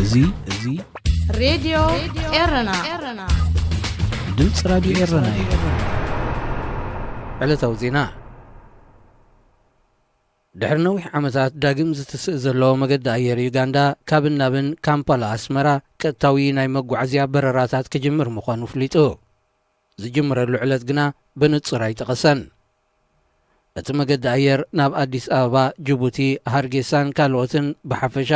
እዚ እዚ ሬድዮ ኤረና፣ ድምፂ ራዲዮ ኤረና እዩ። ዕለታዊ ዜና። ድሕሪ ነዊሕ ዓመታት ዳግም ዝትስእ ዘሎ መገዲ ኣየር ዩጋንዳ፣ ካብን ናብን ካምፓላ ኣስመራ ቀጥታዊ ናይ መጓዓዝያ በረራታት ክጅምር ምዃኑ ኣፍሊጡ። ዝጅምረሉ ዕለት ግና ብንጹር ኣይጠቐሰን። እቲ መገዲ ኣየር ናብ ኣዲስ ኣበባ፣ ጅቡቲ፣ ሃርጌሳን ካልኦትን ብሓፈሻ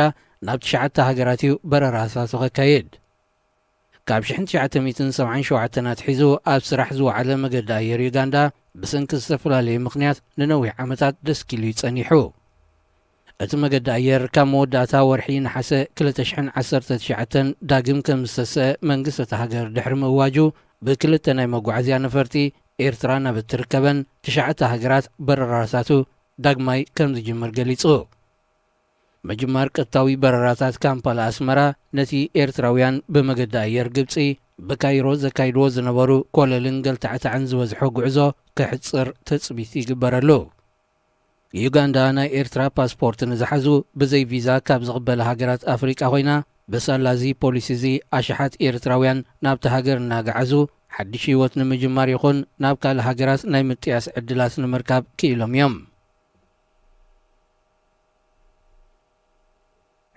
ናብ ትሽዓተ ሃገራት እዩ በረራታቱ ከካይድ። ካብ ሽሕን ትሽዓተ ሚእትን ሰብዓን ሸውዓተን ኣትሒዙ ኣብ ስራሕ ዝወዓለ መገዲ ኣየር ዩጋንዳ፣ ብሰንኪ ዝተፈላለየ ምኽንያት ንነዊሕ ዓመታት ደስኪሉ እዩ ጸኒሑ። እቲ መገዲ ኣየር ካብ መወዳእታ ወርሒ ነሓሰ ክልተ ሽሕን ዓሰርተ ትሽዓተን ዳግም ከም ዝተስአ መንግስቲ እታ ሃገር ድሕሪ ምእዋጁ፣ ብክልተ ናይ መጓዓዝያ ነፈርቲ ኤርትራ ናብ እትርከበን ትሽዓተ ሃገራት በረራታቱ ዳግማይ ከም ዝጅምር ገሊጹ። ምጅማር ቀጥታዊ በረራታት ካምፓላ ኣስመራ፣ ነቲ ኤርትራውያን ብመገዲ ኣየር ግብጺ ብካይሮ ዘካይድዎ ዝነበሩ ኮለልን ገልታዕታዕን ዝበዝሖ ጉዕዞ ከሕጽር ትጽቢት ይግበረሉ። ዩጋንዳ ናይ ኤርትራ ፓስፖርት ንዝሓዙ ብዘይ ቪዛ ካብ ዝቕበላ ሃገራት ኣፍሪቃ ኮይና፣ ብሳላዚ ፖሊሲ እዚ ኣሽሓት ኤርትራውያን ናብቲ ሃገር እናገዓዙ ሓድሽ ህይወት ንምጅማር ይኹን ናብ ካልእ ሃገራት ናይ ምጥያስ ዕድላት ንምርካብ ክኢሎም እዮም።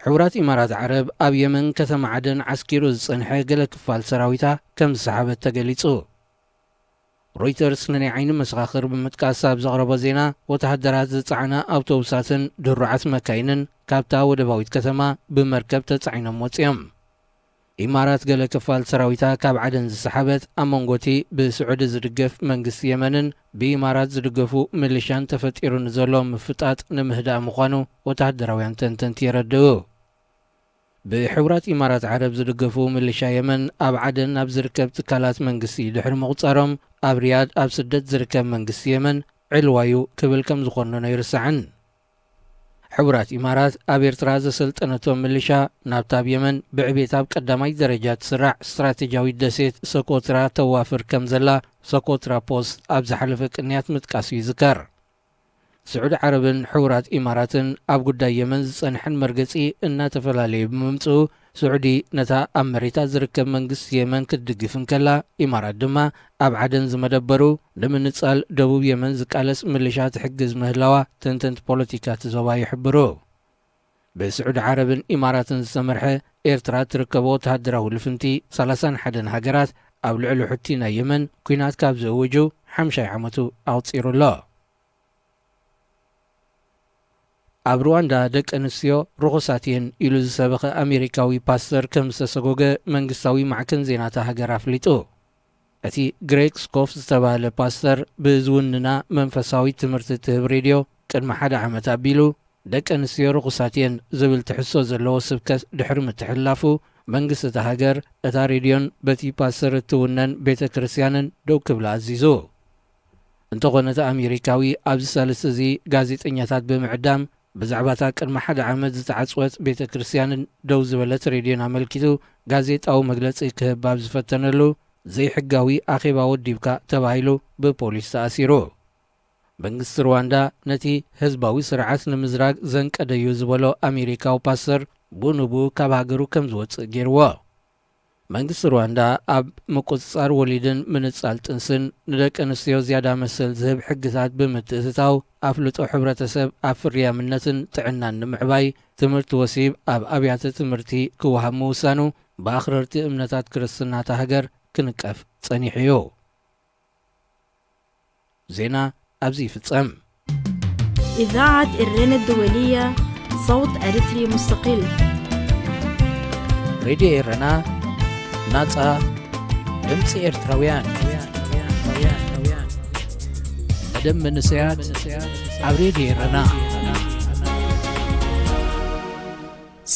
ሕቡራት ኢማራት ዓረብ ኣብ የመን ከተማ ዓደን ዓስኪሩ ዝጸንሐ ገለ ክፋል ሰራዊታ ከም ዝሰሓበት ተገሊጹ። ሮይተርስ ንናይ ዓይኒ መሰኻኽር ብምጥቃስ ኣብ ዘቕረቦ ዜና፣ ወተሃደራት ዝጸዓና ኣውቶቡሳትን ድሩዓት መካይንን ካብታ ወደባዊት ከተማ ብመርከብ ተጻዒኖም ወጺኦም። ኢማራት ገለ ክፋል ሰራዊታ ካብ ዓደን ዝሰሓበት ኣብ መንጎቲ ብስዑዲ ዝድገፍ መንግስቲ የመንን ብኢማራት ዝድገፉ ሚሊሻን ተፈጢሩ ንዘሎ ምፍጣጥ ንምህዳእ ምዃኑ ወተሃደራውያን ተንተንቲ የረድኡ። ብሕቡራት ኢማራት ዓረብ ዝድገፉ ሚሊሻ የመን ኣብ ዓደን ኣብ ዝርከብ ትካላት መንግስቲ ድሕሪ ምቑጻሮም፣ ኣብ ሪያድ ኣብ ስደት ዝርከብ መንግስቲ የመን ዕልዋዩ ክብል ከም ዝኾነኖ ኣይርሳዕን። ሕቡራት ኢማራት ኣብ ኤርትራ ዘሰልጠነቶም ሚሊሻ ናብታ ኣብ የመን ብዕቤት ኣብ ቀዳማይ ደረጃ ትስራዕ ስትራቴጂያዊት ደሴት ሰኮትራ ተዋፍር ከም ዘላ ሰኮትራ ፖስት ኣብ ዝሓለፈ ቅንያት ምጥቃሱ ይዝከር። ስዑዲ ዓረብን ሕቡራት ኢማራትን ኣብ ጉዳይ የመን ዝጸንሐን መርገጺ እናተፈላለየ ብምምጽኡ፣ ስዑዲ ነታ ኣብ መሬታ ዝርከብ መንግስቲ የመን ክትድግፍ እንከላ፣ ኢማራት ድማ ኣብ ዓደን ዝመደበሩ ንምንጻል ደቡብ የመን ዝቃለስ ምልሻ ትሕግዝ ምህላዋ ተንተንቲ ፖለቲካ እቲ ዞባ ይሕብሩ። ብስዑዲ ዓረብን ኢማራትን ዝተመርሐ ኤርትራ ትርከቦ ወተሃደራዊ ልፍንቲ ሰላሳን ሓደን ሃገራት ኣብ ልዕሊ ሑቲ ናይ የመን ኲናት ካብ ዝእውጁ ሓምሻይ ዓመቱ ኣቑጺሩ ኣሎ። ኣብ ሩዋንዳ ደቂ ኣንስትዮ ርኹሳት እየን ኢሉ ዝሰበኸ ኣሜሪካዊ ፓስተር ከም ዝተሰጎገ መንግስታዊ ማዕከን ዜና እታ ሃገር ኣፍሊጡ። እቲ ግሬግ ስኮፍ ዝተባህለ ፓስተር ብዝውንና መንፈሳዊ ትምህርቲ እትህብ ሬድዮ ቅድሚ ሓደ ዓመት ኣቢሉ፣ ደቂ ኣንስትዮ ርኹሳት እየን ዝብል ትሕዝቶ ዘለዎ ስብከት ድሕሪ ምትሕልላፉ፣ መንግስቲ እታ ሃገር እታ ሬድዮን በቲ ፓስተር እትውነን ቤተ ክርስቲያንን ደው ክብላ ኣዚዙ። እንተኾነ እቲ ኣሜሪካዊ ኣብዚ ሳልስቲ እዚ ጋዜጠኛታት ብምዕዳም፣ ብዛዕባ እታ ቅድሚ ሓደ ዓመት ዝተዓጽወት ቤተ ክርስቲያንን ደው ዝበለት ሬድዮን ኣመልኪቱ ጋዜጣዊ መግለጺ ክህብ ኣብ ዝፈተነሉ፣ ዘይሕጋዊ ኣኼባ ወዲብካ ተባሂሉ ብፖሊስ ተኣሲሩ። መንግስቲ ሩዋንዳ ነቲ ህዝባዊ ስርዓት ንምዝራግ ዘንቀደዩ ዝበሎ ኣሜሪካዊ ፓስተር ብኡ ንብኡ ካብ ሃገሩ ከም ዝወጽእ ገይርዎ። መንግስቲ ሩዋንዳ ኣብ ምቁጽጻር ወሊድን ምንጻል ጥንስን ንደቂ ኣንስትዮ ዝያዳ መሰል ዝህብ ሕግታት ብምትእትታው፣ ኣፍልጦ ሕብረተሰብ ኣብ ፍርያምነትን ጥዕናን ንምዕባይ፣ ትምህርቲ ወሲብ ኣብ ኣብያተ ትምህርቲ ክወሃብ ምውሳኑ ብኣኽረርቲ እምነታት ክርስትና እታ ሃገር ክንቀፍ ጸኒሑ እዩ። ዜና ኣብዚ ይፍጸም። إذاعة إرينا الدولية، صوت أريتري مستقل. ሬድዮ ኤረና፣ ናጻ ድምጺ ኤርትራውያን። መደብ መንእሰያት ኣብ ሬድዮ ኤረና።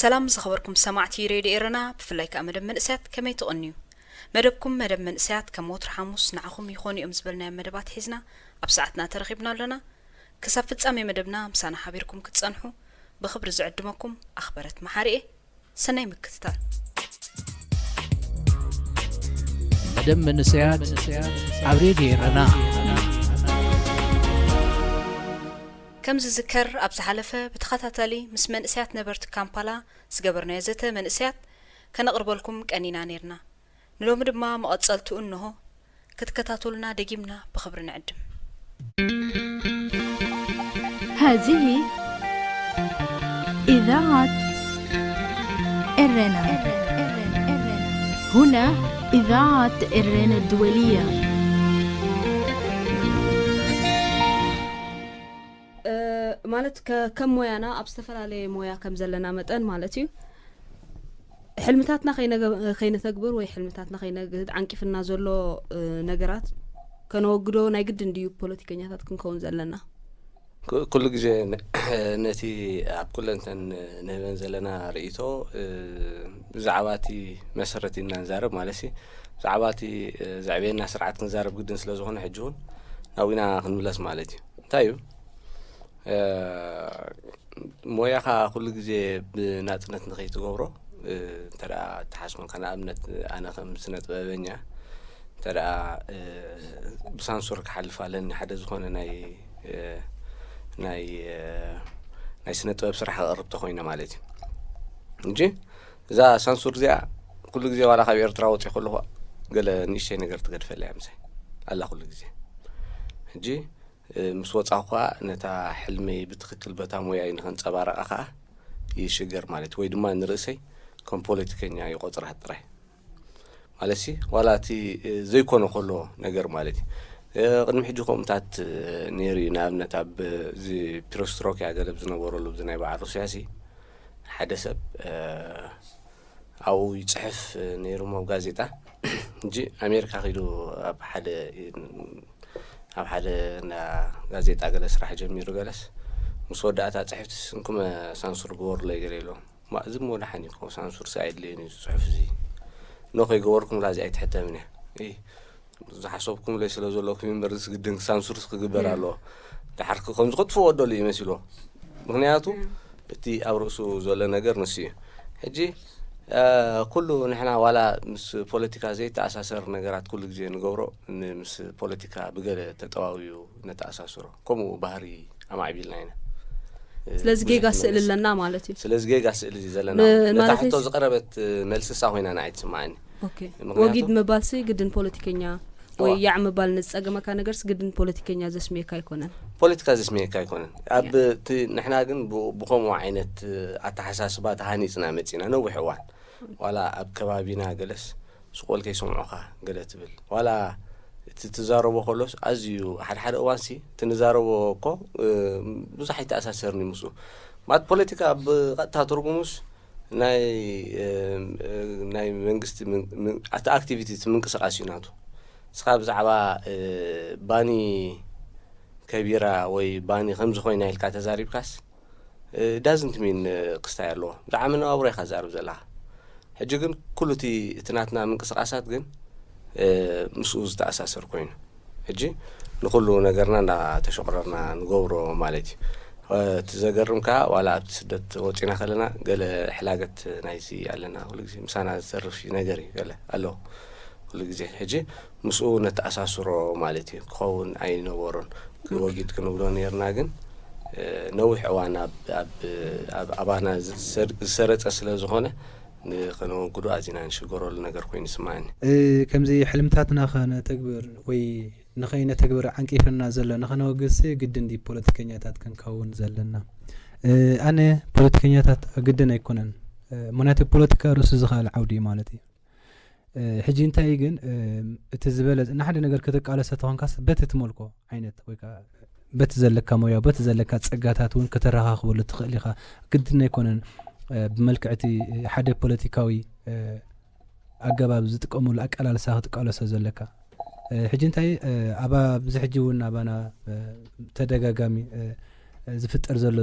ሰላም ዝኸበርኩም ሰማዕቲ ሬድዮ ኤረና፣ ብፍላይ ከኣ መደብ መንእሰያት ከመይ ትቕንዩ? መደብኩም መደብ መንእሰያት ከም ወትሩ ሓሙስ ንዓኹም ይኾኑ እዮም ዝበልናዮም መደባት ሒዝና ኣብ ሰዓትና ተረኺብና ኣሎና። ክሳብ ፍጻሜ መደብና ምሳና ሓቢርኩም ክትጸንሑ ብኽብሪ ዝዕድመኩም ኣኽበረት መሓሪ እየ። ሰናይ ምክትታል። መደብ መንእሰያት ኣብ ሬድዮ ኤረና። ከም ዝዝከር፣ ኣብ ዝሓለፈ ብተኸታታሊ ምስ መንእሰያት ነበርቲ ካምፓላ ዝገበርናዮ ዘተ መንእሰያት ከነቕርበልኩም ቀኒና ነይርና። ንሎሚ ድማ መቐጸልትኡ እንሆ። ክትከታተሉና ደጊምና ብኽብሪ ንዕድም። هذه إذاعة إرنا. هنا إذاعة إرنا الدولية. ማለት ከ- ከም ሞያና ኣብ ዝተፈላለየ ሞያ ከም ዘለና መጠን ማለት እዩ። ሕልምታትና ከይነገ- ከይነተግብር ወይ ሕልምታትና ከይነግህድ ዓንቂፍና ዘሎ እ፣ ነገራት ከነወግዶ ናይ ግድን ድዩ ፖለቲከኛታት ክንከውን ዘለና? ኩ- ኩሉ ግዜ ነ- ነቲ ኣብ ኩለንተን ንህበን ዘለና ርእይቶ እ፣ ብዛዕባ እቲ መሰረት ኢና ንዛረብ ማለት ሲ ብዛዕባ እቲ እ፣ ዘዕበየና ስርዓት ክንዛረብ ግድን ስለ ዝኾነ ሕጂ እውን ናብኡ ኢና ክንምለስ ማለት እዩ። እንታይ እዩ እ፣ ሞያኻ ኩሉ ግዜ ብናጽነት ንኸይትገብሮ እ፣ እንተ ደኣ ትሓስቦ ንኣብነት ኣነ ከም ስነ ጥበበኛ እንተ ደኣ እ፣ ብሳንሱር ክሓልፍ ኣለኒ ሓደ ዝኾነ ናይ እ፣ ናይ እ፣ ናይ ስነ ጥበብ ስራሕ ከቕርብ ተኾይነ ማለት እዩ እንጂ እዛ ሳንሱር እዚኣ ኩሉ ግዜ ዋላ ካብ ኤርትራ ወፂእ ከለኹ ገለ ንእሽተይ ነገር ትገድፈለያ ምሳይ ኣላ ኩሉ ግዜ ሕጂ እ፣ ምስ ወፃኹ ከዓ ነታ ሕልመይ ብትክክል በታ ሞያይ ንኸንፀባረቃ ከዓ ይሽገር ማለት ወይ ድማ ንርእሰይ ከም ፖለቲከኛ ይቆፅራ ጥራይ ማለት ሲ ዋላ እቲ እ፣ ዘይኮነ ከሎ ነገር ማለት እዩ እ፣ ቅድሚ ሕጂ ከምኡታት እ፣ ነይሩ እዩ ንኣብነት ኣብ እዚ ፒሮስትሮኪያ ገለብ ዝነበረሉ እዚ ናይ በዓል ሩስያ ሲ ሓደ ሰብ እ፣ ኣብኡ ይፅሕፍ ነይሩ ኣብ ጋዜጣ እንጂ ኣሜሪካ ኪዱ ኣብ ሓደ ኣብ ሓደ እንዳ ጋዜጣ ገለ ስራሕ ጀሚሩ ገለስ ምስ ወዳእታ ፅሕፍቲ ስንኩመ ሳንሱር ግበሩለይ ገለ ኢሎም ማ እዚ መወዳሓኒ እኮ ሳንሱር ሲ ኣይድለየን እዩ ፅሑፍ እዚ ኖ ከይገበርኩም ላዚ ኣይትሕተምን እያ እይ ዝሓሰብኩምለይ ስለ ዘለኩም እምበር እዚ ግድን ሳንሱር ክግበር ኣለዎ ድሓር ከምዚ ከጥፍዎ ደሉ እዩ መሲልዎ ምክንያቱ እቲ ኣብ ርእሱ ዘሎ ነገር ንሱ እዩ ሕጂ ኩሉ ንሕና ዋላ ምስ ፖለቲካ ዘይተኣሳሰር ነገራት ኩሉ ግዜ ንገብሮ ምስ ፖለቲካ ብገለ ተጠዋውዩ ነተኣሳስሮ ከምኡ ባህሪ ኣማዕቢልና ኢና ስለዚ ጌጋ ስእል ኣለና ማለት እዩ ስለዚ ጌጋ ስእል እዩ ዘለና ብ- ነታ ማለት ሕቶ እስ- ዝቀረበት መልስሳ ኮይና ንዓይ ትስማዓኒ ኦኬ ምክንያቱ- ወጊድ ምባልሲ ግድን ፖለቲከኛ ወይ እዋ። ያዕ ምባል ንዝፀገመካ ነገርስ ግድን ፖለቲከኛ ዘስምየካ ኣይኮነን ፖለቲካ ዘስምየካ ኣይኮነን ኣብ እቲ ንሕና ግን ብ- ብከምኡ ዓይነት ኣተሓሳስባ ተሃኒፅና መፂና ነዊሕ እዋን ዋላ ኣብ ከባቢና ገለስ ስቆል ከይሰምዑኻ ገለ ትብል ዋላ እቲ ትዛረቦ ከሎስ ኣዝዩ ሓደ ሓደ እዋንሲ እቲ ንዛረቦ እኮ እ፣ ብዙሕ ኣይተኣሳሰርኒ ምስኡ ማለት ፖለቲካ ብቐጥታ ትርጉሙስ ናይ እ፣ እ፣ ናይ መንግስቲ ምን- ምን- ኣቲ ኣክቲቪቲ እቲ ምንቅስቃስ እዩ ናቱ እስኻ ብዛዕባ እ፣ ባኒ ከቢራ ወይ ባኒ ከምዚ ኮይና ኢልካ ተዛሪብካስ ዳዝንት ሚን ክስታይ ኣለዎ ብጣዕሚ ነባብሮ ኢኻ ዛርብ ዘለኻ ሕጂ ግን ኩሉ እቲ እቲ ናትና ምንቅስቃሳት ግን እ፣ ምስኡ ዝተኣሳሰር ኮይኑ ሕጂ ንኩሉ ነገርና እንዳተሸቁረርና ንገብሮ ማለት እዩ እ፣ እቲ ዘገርም ከዓ ዋላ ኣብቲ ስደት ወፂና ከለና ገለ ሕላገት ናይዚ ኣለና ኩሉ ግዜ ምሳና ዝተርፍ ነገር እዩ ገለ ኣለዎ ኩሉ ግዜ ሕጂ ምስኡ ነተኣሳስሮ ማለት እዩ ክኸውን ኣይነበሮን ወጊድ ክንብሎ ነርና ግን እ፣ ነዊሕ እዋን ኣብ ኣብ ኣብ ኣባና ዝሰር- ዝሰረፀ ስለ ዝኾነ ንኸነወግዶ ኣዚና ንሽገረሉ ነገር ኮይኑ ይስማዓኒ እ፣ ከምዚ ሕልምታትና ከነተግብር ወይ ንኸይነተግብር ዓንቂፍና ዘሎ ንኸነወግድሲ ግድን ድዩ ፖለቲከኛታት ክንከውን ዘለና እ፣ ኣነ ፖለቲከኛታት ግድን ኣይኮነን እ፣ ምክንያቱ ፖለቲካ ርእሱ ዝኸኣል ዓውዲ እዩ ማለት እዩ ሕጂ እንታይ ግን እቲ ዝበለጸ ንሓደ ነገር ክትቃለሰ ተኾንካስ በቲ ትመልኮ ዓይነት ወይ ከዓ በቲ ዘለካ ሞያ በቲ ዘለካ ጸጋታት እውን ከተረኻኽበሉ ትኽእል ኢኻ። ግድን ኣይኮነን ብመልክዕ እቲ ሓደ ፖለቲካዊ ኣገባብ ዝጥቀመሉ ኣቀላልሳ ክትቃለሶ ዘለካ። ሕጂ እንታይ ኣብ ኣብዚ ሕጂ እውን ኣባና ተደጋጋሚ ዝፍጠር ዘሎ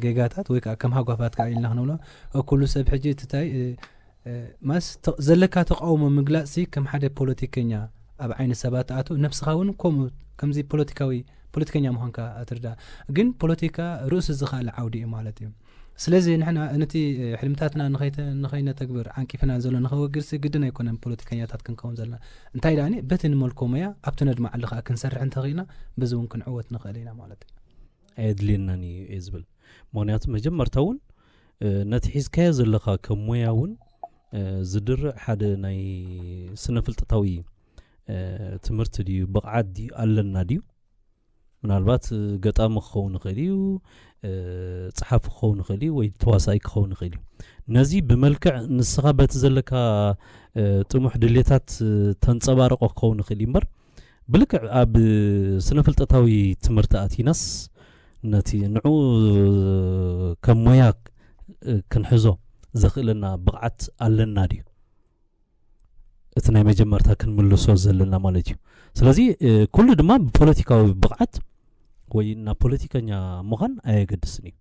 ጌጋታት ወይ ከዓ ከም ሃጓፋት ከዓ ኢልና ክንብሎ ኩሉ ሰብ ሕጂ እቲ እንታይ ማለት ዘለካ ተቃውሞ ምግላጽ ሲ ከም ሓደ ፖለቲከኛ ኣብ ዓይኒ ሰባት ኣቱ ነብስኻ እውን ከምኡ ከምዚ ፖለቲካዊ ፖለቲከኛ ምዃንካ ኣትርዳ ግን ፖለቲካ ርእሱ ዝኻለ ዓውዲ እዩ ማለት እዩ ስለዚ ንሕና ነቲ ሕልምታትና ንኸይነተግብር ዓንቂፍና ዘሎ ንኸወግድ ሲ ግድን ኣይኮነን ፖለቲከኛታት ክንከውን ዘለና እንታይ ደኣኒ በቲ ንመልኮ ሞያ ኣብቲ ነድማዓሉ ከዓ ክንሰርሕ እንተኽኢልና በዚ እውን ክንዕወት ንኽእል ኢና ማለት እዩ ኣየድልየናን እዩ እየ ዝብል። ምክንያቱ መጀመርታ እውን ነቲ ሒዝካዮ ዘለካ ከም ሞያ እውን ዝድርዕ ሓደ ናይ ስነ ፍልጠታዊ ትምህርቲ ድዩ፣ ብቕዓት ድዩ ኣለና ድዩ? ምናልባት ገጣሚ ክኸውን ይኽእል እዩ፣ ጸሓፊ ክኸውን ይኽእል እዩ፣ ወይ ተዋሳኣይ ክኸውን ይኽእል እዩ። ነዚ ብመልክዕ ንስኻ በቲ ዘለካ ጥሙሕ ድሌታት ተንጸባርቆ ክኸውን ይኽእል እዩ እምበር፣ ብልክዕ ኣብ ስነ ፍልጠታዊ ትምህርቲ ኣቲናስ ነቲ ንዑ ከም ሞያ ክንሕዞ ዘኽእለና ብቕዓት ኣለና ድዩ? እቲ ናይ መጀመርታ ክንምልሶ ዘለና ማለት እዩ። ስለዚ ኩሉ ድማ ብፖለቲካዊ ብቕዓት ወይ ናብ ፖለቲከኛ ምዃን ኣየገድስን እዩ።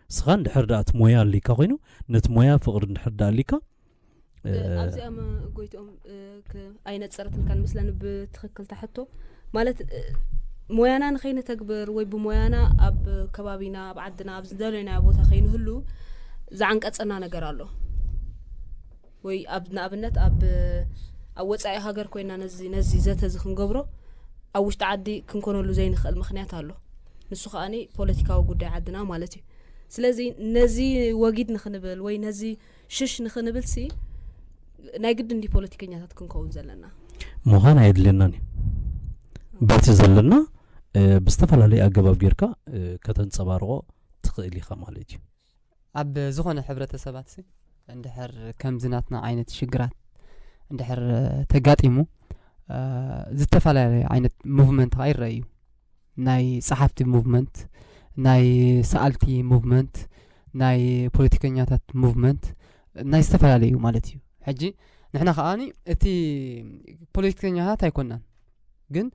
እስኻ እንድሕር ደኣ እቲ ሞያ ኣሊካ ኮይኑ፣ ነቲ ሞያ ፍቕሪ እንድሕር ደኣ ኣሊካ ኣብዚኣ ጎይትኦም ኣይነፀረትልካን መስለኒ ብትኽክል ታሕቶ ማለት ሞያና ንኸይንተግብር ወይ ብሞያና ኣብ ከባቢና ኣብ ዓድና ኣብ ዝደለናዮ ቦታ ከይንህሉ ዝዓንቀፀና ነገር ኣሎ ወይ ኣብ ንኣብነት ኣብ ኣብ ወፃኢ ሃገር ኮይና ነዚ ነዚ ዘተ እዚ ክንገብሮ ኣብ ውሽጢ ዓዲ ክንኮነሉ ዘይንኽእል ምኽንያት ኣሎ። ንሱ ከኣኒ ፖለቲካዊ ጉዳይ ዓድና ማለት እዩ። ስለዚ ነዚ ወጊድ ንኽንብል ወይ ነዚ ሽሽ ንኽንብል ሲ ናይ ግድን ድዩ ፖለቲከኛታት ክንከውን ዘለና? ምዃን ኣየድልየናን እዩ። በቲ ዘለና ብዝተፈላለየ ኣገባብ ጌርካ ከተንፀባርቆ ትኽእል ኢኻ ማለት እዩ። ኣብ ዝኾነ ሕብረተሰባት ሲ እንድሕር ከምዚ ናትና ዓይነት ሽግራት እንድሕር ተጋጢሙ ዝተፈላለየ ዓይነት ሙቭመንት ከዓ ይረአ እዩ። ናይ ጸሓፍቲ ሙቭመንት፣ ናይ ሰኣልቲ ሙቭመንት፣ ናይ ፖለቲከኛታት ሙቭመንት፣ ናይ ዝተፈላለዩ ማለት እዩ። ሕጂ ንሕና ከኣኒ እቲ ፖለቲከኛታት ኣይኮናን፣ ግን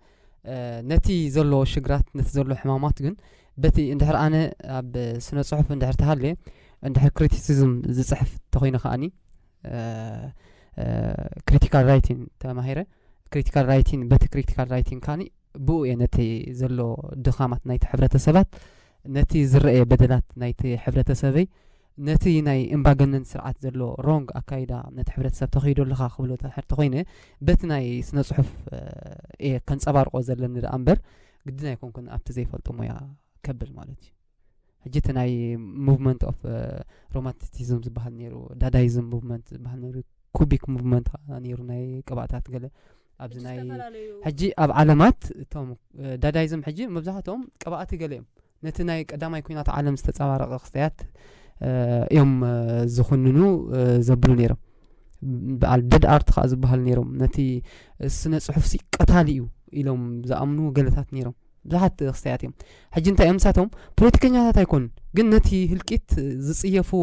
ነቲ ዘሎ ሽግራት ነቲ ዘሎ ሕማማት ግን በቲ እንድሕር ኣነ ኣብ ስነ ጽሑፍ እንድሕር ተሃልየ እንድሕር ክሪቲሲዝም ዝጽሕፍ ተኾይነ ከኣኒ ክሪቲካል ራይቲንግ ተማሂረ ክሪቲካል ራይቲንግ በቲ ክሪቲካል ራይቲንግ ካኒ ብኡ እየ ነቲ ዘሎ ድኻማት ናይቲ ሕብረተሰባት ነቲ ዝረአየ በደላት ናይቲ ሕብረተሰበይ ነቲ ናይ እምባገነን ስርዓት ዘሎ ሮንግ ኣካይዳ ነቲ ሕብረተሰብ ተኸይዶ ኣለኻ ክብሎ ተሕር ተኾይነ በቲ ናይ ስነ ጽሑፍ እየ ከንጸባርቆ ዘለኒ ደኣ እምበር ግድን ኣይኮንኩን ኣብቲ ዘይፈልጦ ሞያ ከብል ማለት እዩ። ሕጂ እቲ ናይ movement of romanticism ዝበሃል ነይሩ፣ ዳዳይዝም ሙቭመንት ዝበሃል ነይሩ፣ ኩቢክ ሙቭመንት ከዓ ነይሩ ናይ ቅባእታት ገለ ኣብዚ ናይ ሕጂ ኣብ ዓለማት እቶም ዳዳይዝም ሕጂ መብዛሕትኦም ቅባእቲ ገለ እዮም ነቲ ናይ ቀዳማይ ኩናት ዓለም ዝተፀባረቐ ክስተያት እዮም ዝኹንኑ ዘብሉ ነይሮም። በዓል ደድ ኣርት ከዓ ዝበሃል ነይሮም ነቲ ስነ ፅሑፍሲ ቀታሊ እዩ ኢሎም ዝኣምኑ ገለታት ነይሮም። ብዙሓት ክስተያት እዮም። ሕጂ እንታይ እዮም ምሳቶም ፖለቲከኛታት ኣይኮኑን፣ ግን ነቲ ህልቂት ዝፅየፍዎ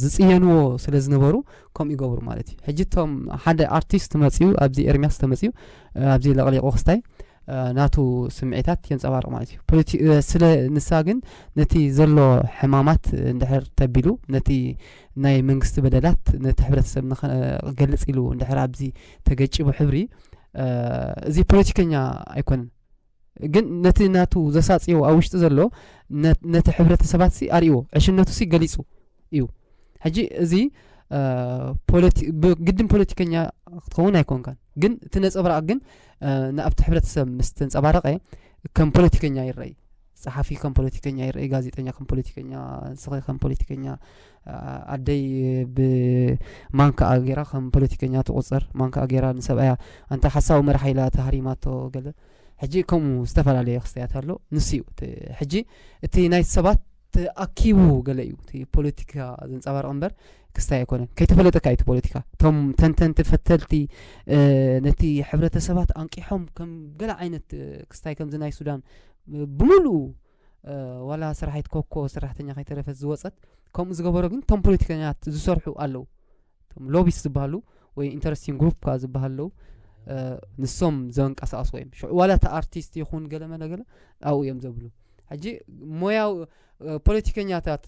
ዝፅየንዎ ስለ ዝነበሩ ከምኡ ይገብሩ ማለት እዩ። ሕጂ እቶም ሓደ ኣርቲስት መፅዩ ኣብዚ ኤርሚያስ ተመፅዩ ኣብዚ ለቕሊቑ ክስታይ ናቱ ስምዒታት የንፀባርቕ ማለት እዩ። ስለ ንሳ ግን ነቲ ዘሎ ሕማማት እንድሕር ተቢሉ ነቲ ናይ መንግስቲ በደላት ነቲ ሕብረተሰብ ንክገልፅ ኢሉ እንድሕር ኣብዚ ተገጭቡ ሕብሪ እዚ ፖለቲከኛ ኣይኮነን፣ ግን ነቲ ናቱ ዘሳፅዮ ኣብ ውሽጢ ዘሎ ነቲ ሕብረተሰባት ሲ ኣርእዎ ዕሽነቱ ሲ ገሊፁ እዩ። ሕጂ እዚ ግድን ፖለቲከኛ ክትኸውን ኣይኮንካን፣ ግን እቲ ነፀብራቕ ግን ንኣብቲ ሕብረተሰብ ምስ ተንፀባረቐ ከም ፖለቲከኛ ይረኣይ። ጸሓፊ ከም ፖለቲከኛ ይረኣይ፣ ጋዜጠኛ ከም ፖለቲከኛ፣ ንስኺ ከም ፖለቲከኛ፣ ኣደይ ብማንካኣ ገይራ ከም ፖለቲከኛ ትቑጸር፣ ማንካኣ ገይራ ንሰብኣያ ኣንታ ሓሳዊ መራሒ ኢላ ተሃሪማቶ ገለ። ሕጂ ከምኡ ዝተፈላለየ ክስተያት ኣሎ። ንሱ እዩ እቲ ሕጂ እቲ ናይ ሰባት ተኣኪቡ ገለ እዩ እቲ ፖለቲካ ዘንጸባርቕ እምበር ክስታይ ኣይኮነን። ከይተፈለጠካ እዩ እቲ ፖለቲካ። እቶም ተንተንቲ፣ ፈተልቲ ነቲ ሕብረተሰባት ኣንቂሖም ከም ገለ ዓይነት ክስታይ ከምዚ ናይ ሱዳን ብምሉኡ ዋላ ስራሒት ኮኮ ሰራሕተኛ ከይተረፈት ዝወፀት ከምኡ ዝገበሮ ግን እቶም ፖለቲከኛት ዝሰርሑ ኣለዉ። እቶም ሎቢስ ዝበሃሉ ወይ ኢንተረስቲንግ ግሩፕ ከዓ ዝበሃሉ ኣለዉ። ንሶም ዘንቀሳቀስዎ እዮም። ሽዑ ዋላ እቲ ኣርቲስት ይኹን ገለ መለ ገለ ኣብኡ እዮም ዘብሉ። ሕጂ ሞያዊ ፖለቲከኛታት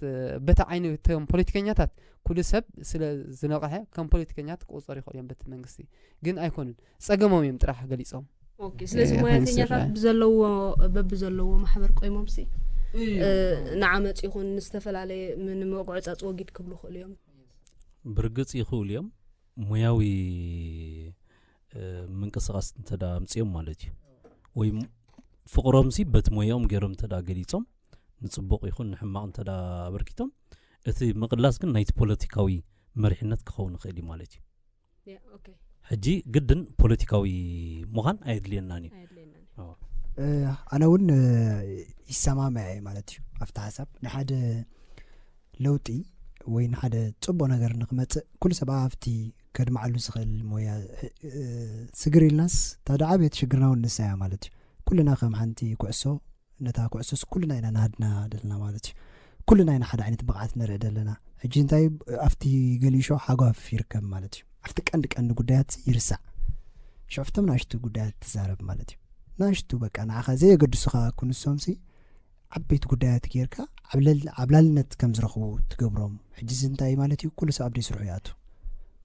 በቲ ዓይኒ እቶም ፖለቲከኛታት ኩሉ ሰብ ስለ ዝነቕሐ ከም ፖለቲከኛት ክቑፀሩ ይኽእሉ እዮም በቲ መንግስቲ፣ ግን ኣይኮኑን። ጸገሞም እዮም ጥራሕ ገሊጾም። ኦኬ፣ ስለዚ እ፣ ሞያተኛታት ፋይናንስ ብዘለዎ በብዘለዎ ማሕበር ቆይሞም ሲ እ፣ ንዓመጽ ይኹን ንዝተፈላለየ ም- ንምዕጉዕጻጽ ወጊድ ክብሉ ይኽእሉ እዮም። ብርግጽ ይኽእሉ እዮም። ሞያዊ እ፣ ምንቅስቃስ እንተ ደኣ ኣምጺኦም ማለት እዩ። ወይ ም- ፍቕሮምሲ በቲ ሞያኦም ገይሮም እንተ ደኣ ገሊጾም፣ ንጽቡቕ ይኹን ንሕማቕ እንተ ደኣ ኣበርኪቶም፣ እቲ ምቕላስ ግን ናይቲ ፖለቲካዊ መሪሕነት ክኸውን ይኽእል እዩ ማለት እዩ። ሕጂ ግድን ፖለቲካዊ ምዃን ኣየድልየናን እዩ። ኣዎ። ኣነ እውን ይሰማምዐ እየ ማለት እዩ ኣብቲ ሓሳብ። ንሓደ ለውጢ ወይ ንሓደ ፅቡቅ ነገር ንክመፅእ ኩሉ ሰብ ኣብቲ ከድምዓሉ ዝኽእል ሞያ ስግር ኢልናስ፣ እታ ደዓበየት ሽግርና እውን ንሳ እያ ማለት እዩ። ኩልና ከም ሓንቲ ኩዕሶ፣ ነታ ኩዕሶስ ኩልና ኢና ናሃድና ዘለና ማለት እዩ። ኩልና ኢና ሓደ ዓይነት ብቕዓት ንርኢ ዘለና። ሕጂ እንታይ ኣብቲ ገሊሾ ሓጓፍ ይርከብ ማለት እዩ። ኣብቲ ቀንዲ ቀንዲ ጉዳያት ይርሳዕ። ሽዑፍቶም ናሽቱ ጉዳያት ትዛረብ ማለት እዩ። ናሽቱ በቃ ንዓኻ ዘየገድሱኻ ኩንሶምሲ ዓበይቲ ጉዳያት ጌርካ ዓብላልነት ከም ዝረኽቡ ትገብሮም። ሕጂ እዚ እንታይ ማለት እዩ? ኩሉ ሰብ ኣብ ደይ ስርሑ ይኣቱ።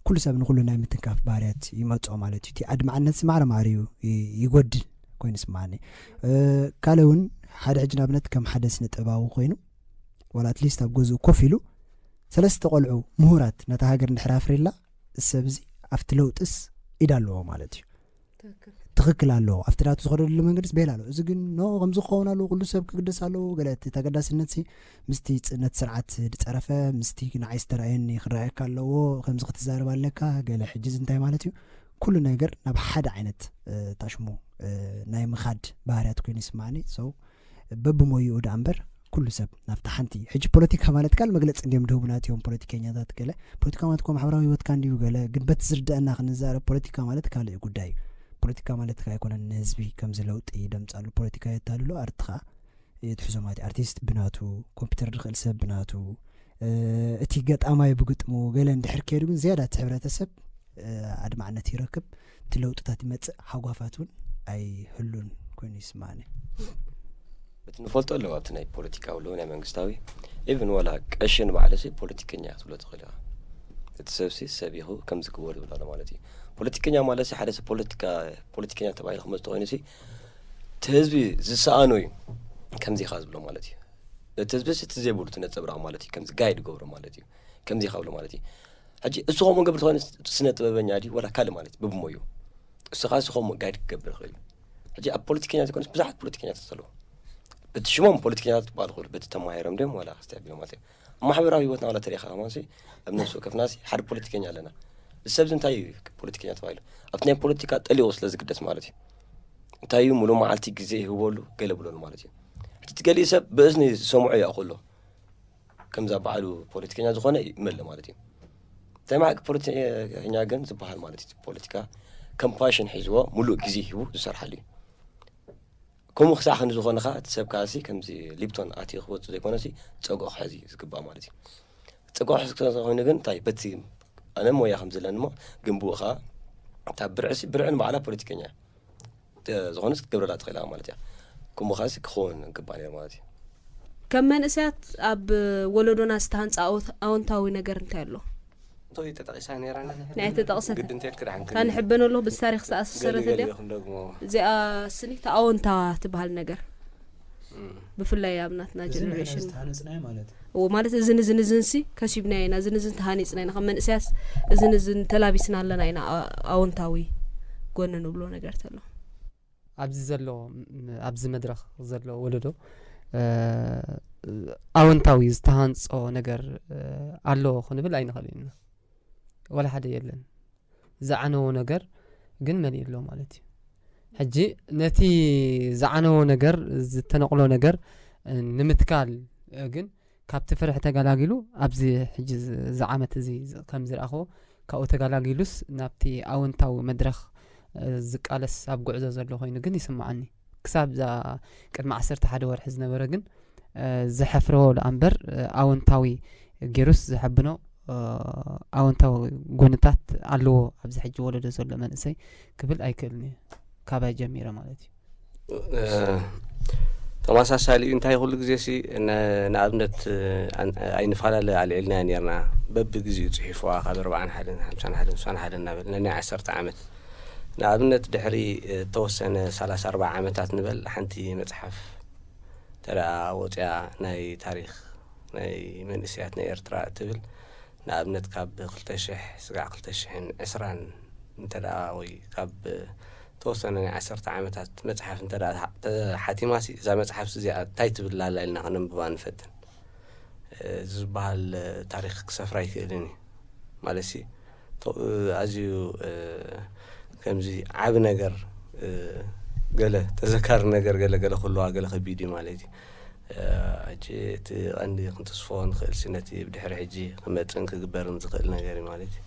ኩሉ ሰብ ንኩሉ ናይ ምትንካፍ ባህርያት ይመፅኦ ማለት እዩ። እቲ ኣድማዕነት ማዕረ ማዕረ እዩ ይጎድል ኮይኑ ስማኒ። ካልእ እውን ሓደ ሕጂ ንኣብነት ከም ሓደ ስነ ጥበባዊ ኮይኑ ዋላ ኣትሊስት ኣብ ገዝኡ ኮፍ ኢሉ ሰለስተ ቆልዑ ምሁራት ነታ ሃገር እንድሕር ኣፍሪላ፣ እዚ ሰብ እዚ ኣብቲ ለውጥስ ኢድ ኣለዎ ማለት እዩ። ትኽክል ኣለዎ። ኣብቲ ናቱ ዝኸደሉ መንገድስ ቤላ ኣለዎ። እዚ ግን ኖ ከምዚ ክኸውን ኣለዎ፣ ኩሉ ሰብ ክግደስ ኣለዎ። ገለ እቲ ተገዳስነት ሲ ምስቲ ፅ- ነቲ ስርዓት ዝፀረፈ ምስቲ ንዓይ ዝተረኣየኒ ክረኣየካ ኣለዎ። ከምዚ ክትዛረብ ኣለካ። ገለ ሕጂ እዚ እንታይ ማለት እዩ? ኩሉ ነገር ናብ ሓደ ዓይነት ታሽሙ ናይ ምኻድ ባህርያት ኮይኑ ይስማዓኒ። So በብሞይኡ ደኣ እምበር ኩሉ ሰብ ናብታ ሓንቲ። ሕጂ ፖለቲካ ማለት ካል መግለፂ እንዲዮም ድህቡና እቲዮም ፖለቲከኛታት። ገለ ፖለቲካ ማለት እኮ ማሕበራዊ ህይወትካ እንዲዩ። ገለ ግን በቲ ዝርደአና ክንዛረብ ፖለቲካ ማለት ካልእ ጉዳይ እዩ። ፖለቲካ ማለት ከ ኣይኮነን ንህዝቢ ከምዚ ለውጢ ደምፃሉ። ፖለቲካ የታልሎ ኣርትኻ ትሕዞ ማለት እዩ። ኣርቲስት ብናቱ፣ ኮምፒውተር ዝኽእል ሰብ ብናቱ፣ እቲ ገጣማይ ብግጥሙ ገለ እንድሕር ከይዱ ግን ዝያዳ እቲ ሕብረተሰብ ኣድማዕነት ይረክብ። እቲ ለውጥታት ይመፅእ፣ ሃጓፋት እውን ኣይህሉን ኮይኑ ይስማዓኒ። እቲ ንፈልጦ ኣለዎ ኣብቲ ናይ ፖለቲካዊ ኣለዎ ናይ መንግስታዊ ኢቭን ዋላ ቀሽን ባዕሉ ሲ ፖለቲከኛ ክትብሎ ትኽእል ኢኻ። እቲ ሰብ ሲ ሰብ ኢኹ ከምዚ ክወር ይብሎ ኣሎ ማለት እዩ። ፖለቲከኛ ማለት ሲ ሓደ ሰብ ፖለቲካ ፖለቲከኛ ተባሂሉ ክመጽእ ኮይኑ ሲ እቲ ህዝቢ ዝሰኣኖ እዩ ከምዚ ኢኻ ዝብሎ ማለት እዩ። እቲ ህዝቢ ሲ እቲ ዘይብሉ እቲ ነጸብራቕ ማለት እዩ። ከምዚ ጋይድ ገብሮ ማለት እዩ። ከምዚ ኢኻ ብሎ ማለት እዩ። ሕጂ እሱ ከምኡ ገብር ተኾይኑ ስነ ጥበበኛ ድዩ ወላ ካልእ ማለት እዩ ብብሞዩ እሱ ኸዓ እሱ ከምኡ ጋይድ ክገብር ይኽእል እዩ። ሕጂ ኣብ ፖለቲከኛ ዘይኮነስ ብዙሓት ፖለቲከኛታት ኣለዉ። በቲ ሽሞም ፖለቲከኛታት ክበሃሉ ይኽእሉ በቲ ተማሂሮም ድዮም ዋላ ክስታይ ኣቢሎም ማለት እዩ። ኣብ ማሕበራዊ ህይወትና ዋላ ተሪኻ ከማንሲ ኣብ ነፍሲ ወከፍናሲ ሓደ ፖለቲከኛ ኣለና። እዚ ሰብዚ እንታይ እዩ ፖለቲከኛ ተባሂሉ ኣብቲ ናይ ፖለቲካ ጠሊቑ ስለ ዝግደስ ማለት እዩ። እንታይ እዩ ሙሉእ መዓልቲ ግዜ ይህበሉ ገለ ብለሉ ማለት እዩ። ሕጂ እቲ ገሊኡ ሰብ ብእዝኒ ዝሰምዖ ይኣኽሎ ከምዛ ባዕሉ ፖለቲከኛ ዝኾነ ይመልእ ማለት እዩ። እንታይ ማዕቂ ፖለቲከኛ ግን ዝበሃል ማለት እዩ ፖለቲካ ከም ፓሽን ሒዝዎ ሙሉእ ግዜ ሂቡ ዝሰርሓሉ እዩ። ከምኡ ክሳዕ ክንዲ ዝኾነ ኸዓ እቲ ሰብ ከዓ ሲ ከምዚ ሊፕቶን ኣትዩ ክወፅእ ዘይኮነ ሲ ፀግዖ ክሕዝ እዩ ዝግባእ ማለት እዩ። ፀግዖ ክሕዝ ክኾይኑ ግን እንታይ በቲ ኣነ ሞያ ከም ዘለኒ ሞ ግን ብኡ ኸዓ እታ ብርዒ ሲ ብርዒ ንባዕላ ፖለቲከኛ ዝኾነስ ክትገብረላ ትኽእል ኢኻ ማለት እያ። ከምኡ ኸዓ ሲ ክኸውን ግባእ ነይሩ ማለት እዩ። ከም መንእሰያት ኣብ ወለዶና ዝተሃንፀ ኣወት- ኣወንታዊ ነገር እንታይ ኣሎ? እቶ ተጠቂሳ ነይራ ናይ ተጠቕሰት ግድን ተልክ ዳሕን እታ ንሕበኖ ኣለኹ ምስ ታሪክ ዝተኣሳሰረት እንድያ ገሊኦም ደግሞ እዚኣ ስኒ እታ ኣወንታ ትበሃል ነገር ብፍላይ ኣብ ናትና እዚ ንሪኦ ጀነሬሽን ዝተሃነፅናዮ ማለት እዩ። እዎ ማለት እዝን እዝን እዝን ሲ ከሲብናዮ ኢና እዝን እዝን ተሃኒፅና ኢና ከም መንእሰያት እዝን እዝን ተላቢስና ኣለና ኢና ኣ- ኣወንታዊ ጎኒ ንብሎ ነገር ተሎ ኣብዚ ዘሎ ም- ኣብዚ መድረኽ ዘሎ ወለዶ እ፣ ኣወንታዊ ዝተሃንጾ ነገር እ፣ ኣሎ ክንብል ኣይንኽእልን ኢና። ዋላ ሓደ የለን። ዝዓነዎ ነገር ግን መሊኡ ኣሎ ማለት እዩ። ሕጂ ነቲ ዝዓነዎ ነገር ዝተነቕሎ ነገር እ፣ ንምትካል እ፣ ግን ካብቲ ፍርሒ ተገላጊሉ ኣብዚ ሕጂ ዝ- እዚ ዓመት እዚ ዝ- ከም ዝረኣኽዎ ካብኡ ተገላጊሉስ ናብቲ ኣወንታዊ መድረኽ እ፣ ዝቃለስ ኣብ ጉዕዞ ዘሎ ኮይኑ ግን ይስምዓኒ። ክሳብ እዛ ቅድሚ ዓሰርተ ሓደ ወርሒ ዝነበረ ግን እ፣ ዘሕፍሮ ደኣ እምበር እ፣ ኣወንታዊ ገይሩስ ዘሐብኖ እ፣ ኣወንታዊ ጎንታት ኣለዎ ኣብዚ ሕጂ ወለዶ ዘሎ መንእሰይ ክብል ኣይክእልን እየ ካባይ ጀሚረ ማለት እዩ። ተመሳሳሊ እዩ እንታይ ኩሉ ግዜ ሲ ንኣብነት ኣይንፈላለ ኣልዒልና ነርና በብግዜኡ ፅሒፍዋ ካብ ኣርባዓን ሓደን ሓምሳን ሓደን ስሳን ሓደን እናበል ነናይ ዓሰርተ ዓመት ንኣብነት ድሕሪ ተወሰነ ሰላሳ ኣርባዓ ዓመታት ንበል ሓንቲ መፅሓፍ ተደኣ ወፅያ ናይ ታሪክ ናይ መንእስያት ናይ ኤርትራ እትብል ንኣብነት ካብ ክልተ ሽሕ ስጋዕ ክልተ ሽሕን ዕስራን እንተደኣ ወይ ካብ ተወሰነ ናይ ዓሰርተ ዓመታት መጽሓፍ እንተ ደኣ ተሓ-፣ ተሓቲማሲ፣ እዛ መጽሓፍሲ እዚኣ እንታይ ትብል ኣላ ኢልና ከነንብባ ንፈትን። እ፣ ዝበሃል፣ እ፣ ታሪኽ ክሰፍራ ኣይክእልን እዩ። ማለትሲ፣ ቶ-፣ እ፣ ኣዝዩ፣ እ፣ ከምዚ ዓቢ ነገር፣ እ፣ ገለ ተዘካሪ ነገር ገለ ገለ ክህልዋ ገለ ከቢድ እዩ ማለት እዩ። እ፣ ሕጂ እቲ ቀንዲ ክንትስፎ ንኽእልሲ ነቲ ብድሕሪ ሕጂ ክመጽእን ክግበርን ዝኽእል ነገር እዩ ማለት እዩ።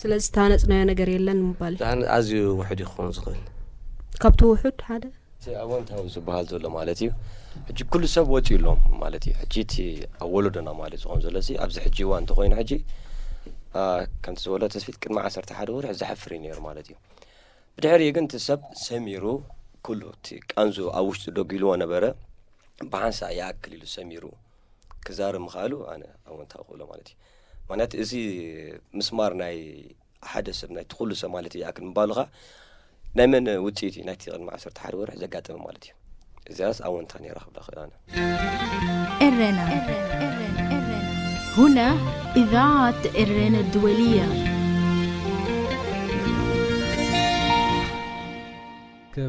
ስለዚ ዝተሃነጽናዮ ነገር የለን ምባል እዩ። ዝሃነ-፣ ኣዝዩ ውሑድ እዩ ክኸውን ዝኽእል። ካብቲ ውሑድ ሓደ? እቲ ኣወንታዊ ዝበሃል ዘሎ ማለት እዩ። ሕጂ ኩሉ ሰብ ወጺኡ ኣሎም ማለት እዩ። ሕጂ እቲ ኣብ ወለዶና ማለት ዝኸውን ዘሎ እዚ ኣብዚ ሕጂ እዋን እንተኾይኑ ሕጂ፣ አ፣ ከምቲ ዝበሎ ተስፊት ቅድሚ ዓሰርተ ሓደ ወርሒ ዘሕፍር እዩ ነይሩ ማለት እዩ። ብድሕሪኡ ግን እቲ ሰብ ሰሚሩ ኩሉ እቲ ቃንዙ ኣብ ውሽጡ ደጒልዎ ነበረ ብሓንሳእ ይኣክል ኢሉ ሰሚሩ ክዛረብ ምኽኣሉ ኣነ ኣወንታዊ ክብሎ ማለት እዩ። ምኽንያቱ እዚ ምስማር ናይ ሓደ ሰብ ናይ ኩሉ ሰብ ማለት ይኣክል ምባሉኻ ናይ መን ውጽኢት እዩ? ናይቲ ቅድሚ ዓሰርተ ሓደ ወርሒ ዘጋጠመ ማለት እዩ። እዚኣስ ኣወንታ ነይራ ክብላ ክእል ኣነ። ኤረና። هنا إذاعة إرينا الدولية.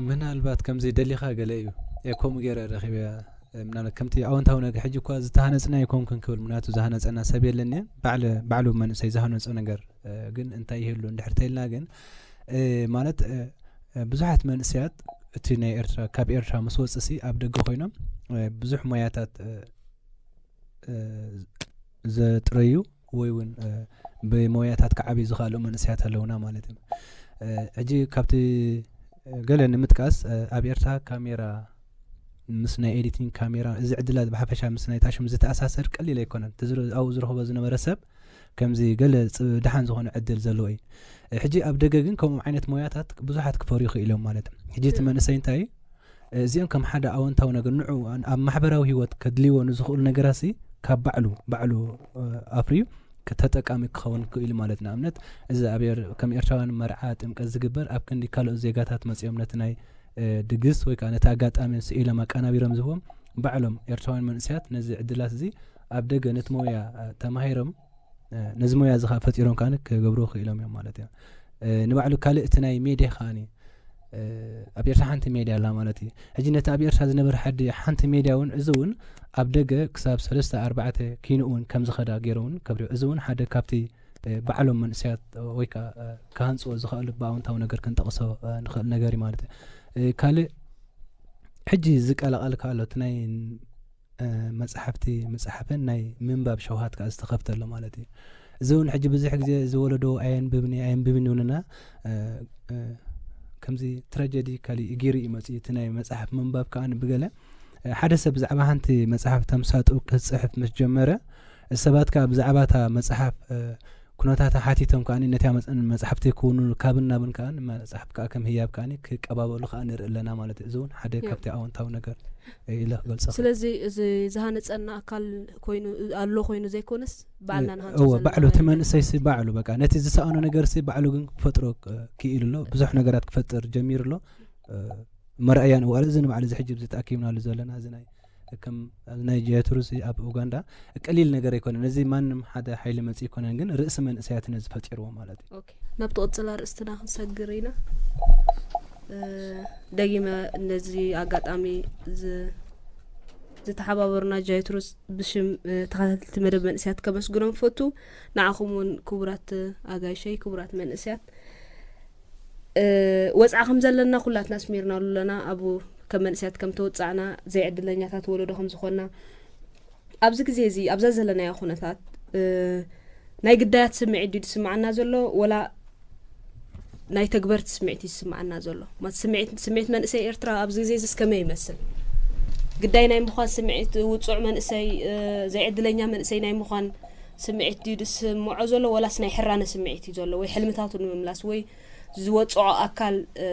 ምናልባት ከምዚ ደሊኻ ገለ እዩ፣ እ፣ ከምኡ ገይረ ረኺበያ። እ፣ ምናልባት ከምቲ ኣወንታዊ ነገር ሕጂ እኳ ዝተሃነፅና ኣይኮንኩን ክብል፣ ምክንያቱ ዝሃነፀና ሰብ የለን እየ። ባዕለ-፣ ባዕሉ መንእሰይ ዝሃነፆ ነገር፣ እ፣ ግን እንታይ ይህሉ እንድሕር ተይልና ግን፣ እ፣ ማለት፣ እ፣ እ፣ ብዙሓት መንእሰያት እቲ ናይ ኤርትራ፣ ካብ ኤርትራ ምስ ወፅሲ ኣብ ደገ ኮይኖም፣ እ፣ ብዙሕ ሞያታት፣ እ፣ እ፣ ዘጥረዩ ወይ እውን፣ እ፣ ብሞያታት ክዓብዩ ዝኽኣሉ መንእሰያት ኣለውና ማለት እዩ። እ፣ ሕጂ ካብቲ፣ እ፣ ገለ ንምጥቃስ፣ እ፣ ኣብ ኤርትራ ካሜራ ምስ ናይ ኤዲቲንግ ካሜራ እዚ ዕድላት ብሓፈሻ ምስ ናይ ታሽም ዝተኣሳሰር ቀሊል ኣይኮነን። እቲ ዝረ-፣ ኣብኡ ዝረኽቦ ዝነበረ ሰብ ከምዚ ገለ ጽ-፣ ደሓን ዝኾነ ዕድል ዘለዎ እዩ። እ፣ ሕጂ ኣብ ደገ ግን ከምኡ ዓይነት ሞያታት ብዙሓት ክፈርዩ ይኽእሉ እዮም ማለት እዩ። ሕጂ እቲ መንእሰይ እንታይ እዩ? እዚኦም ከም ሓደ ኣወንታዊ ነገር ንዑ ኣብ ማሕበራዊ ህይወት ከድልይዎ ንዝኽእሉ ነገራት ሲ ካብ ባዕሉ፣ ባዕሉ፣ እ፣ ኣፍርዩ ክ-፣ ተጠቃሚ ክኸውን ክኽእል ማለት። ንኣብነት፣ እዚ ኣብ ኤር-፣ ከም ኤርትራውያን መርዓ፣ ጥምቀት ዝግበር ኣብ ክንዲ ካልኦት ዜጋታት መጺኦም ነቲ ናይ፣ እ፣ ድግስ ወይ ከኣ ነቲ ኣጋጣሚ ስኢሎም ኣቀናቢሮም ዝህቦም ባዕሎም ኤርትራውያን መንእሰያት ነዚ ዕድላት እዚ ኣብ ደገ ነቲ ሞያ፣ እ፣ ተማሂሮም፣ እ፣ ነዚ ሞያ እዚ ከኣ ፈጢሮም ከኣ ክገብሩ ክኢሎም እዮም ማለት እዮም። እ፣ ንባዕሉ ካልእ እቲ ናይ ሜድያ ከኣኒ፣ እ፣ ኣብ ኤርትራ ሓንቲ ሜድያ ኣላ ማለት እዩ። ሕጂ ነቲ ኣብ ኤርትራ ዝነበረ ሓዲ ሓንቲ ሜድያ እውን፣ እዚ እውን ኣብ ደገ ክሳብ ሰለስተ ኣርባዕተ ኪኖ እውን ከም ዝኸዳ ገይሩ እውን ከብርዮ። እዚ እውን ሓደ ካብቲ፣ እ፣ ባዕሎም መንእሰያት ወይ ከኣ፣ እ፣ ክሃንጽዎ ዝኽእሉ ብኣወንታዊ ነገር ክንጠቕሶ፣ እ፣ ንኽእል ነገር እዩ ማለት እዩ። እ፣ ካልእ ሕጂ ዝቀላቐልካ ኣሎ፣ እቲ ናይ፣ እ፣ መጽሓፍቲ ምጽሓፍን ናይ ምንባብ ሸውሃት ከኣ ዝተኸፍተ ኣሎ ማለት እዩ። እዚ እውን ሕጂ ብዙሕ ግዜ እዚ ወለዶ ኣየንብብን እዩ፣ ኣየንብብን ይብሉና። እ፣ እ፣ ከምዚ ትራጀዲ ካሊእ ገይሩ እዩ መጺኡ። እቲ ናይ መጽሓፍ ምንባብ ከኣ ብገለ፣ እ፣ ሓደ ሰብ ብዛዕባ ሓንቲ መጽሓፍ ተምሳጡ ክጽሕፍ ምስ ጀመረ፣ ሰባት ከኣ ብዛዕባ እታ መጽሓፍ፣ እ፣ ኩነታታ ሓቲቶም ከኣ ነታ መጽ-፣ መጽሓፍቲ ክውንኑ ካብን ናብን ከኣ መጽሓፍ ከኣ ከም ህያብ ከኣ ክቀባበሉ ከኣ ንርኢ ኣለና ማለት እዩ። እዚ እውን ሓደ ያ። ካብቲ ኣወንታዊ ነገር ኢለ ክገልጾ። ስለዚ እዚ ዝሃነፀና ኣካል ኮይኑ ኣሎ ኮይኑ ዘይኮነስ ባዕልና ንሃንጾ እወ፣ ዘለና ባዕሉ እቲ ነገር። መንእሰይ ሲ ባዕሉ በቃ ነቲ ዝሰኣኖ ነገር ሲ ባዕሉ ግን ክፈጥሮ ክ-፣ ክኢሉ ኣሎ። ብዙሕ ነገራት ክፈጥር ጀሚሩ ኣሎ። እ፣ መርኣያ ንዋል እዚ ንባዕሉ እዚ ሕጂ እዚ ተኣኪብናሉ ዘለና እዚ ናይ ከም ናይ ጀትሩ ሲ ኣብ ኡጋንዳ ቀሊል ነገር ኣይኮነን። እዚ ማንም ሓደ ሓይሊ መጽእ ኣይኮነን፣ ግን ርእሲ መንእሰያት ነዚ ፈጢርዎ ማለት እዩ። ኦኬ፣ ናብ ትቕጽል ኣርእስትና ክንሰግር ኢና። እ፣ ደጊመ ነዚ ኣጋጣሚ ዝ-፣ ዝተሓባበሩና ጃይትሩስ ብሽም፣ እ፣ ተኸታተልቲ መደብ መንእሰያት ከመስግኖም ፈቱ። ንዓኹም እውን ክቡራት ኣጋይሸይ፣ ክቡራት መንእሰያት፣ እ፣ ወጽዓ ከም ዘለና ኩላትና ኣስሚርናሉ ኣለና። ኣብኡ ከም መንእሰያት ከም ተወጻዕና፣ ዘይዕድለኛታት ወለዶ ከም ዝኾንና፣ ኣብዚ ግዜ እዚ ኣብዛ ዘለናዮ ኩነታት፣ እ፣ ናይ ግዳያት ስምዒት ድዩ ዝስምዓና ዘሎ ወላ ናይ ተግበርቲ ስምዒት እዩ ዝስምዓና ዘሎ? ማለት ስምዒት፣ ስምዒት መንእሰይ ኤርትራ ኣብዚ ግዜ እዚ ከመይ ይመስል? ግዳይ ናይ ምዃን ስምዒት፣ ውጹዕ መንእሰይ፣ እ፣ ዘይዕድለኛ መንእሰይ ናይ ምዃን ስምዒት ድዩ ዝስምዖ ዘሎ ወላስ ናይ ሕራነ ስምዒት እዩ ዘሎ? ወይ ሕልምታቱ ንምምላስ ወይ ዝወጽዖ ኣካል፣ እ፣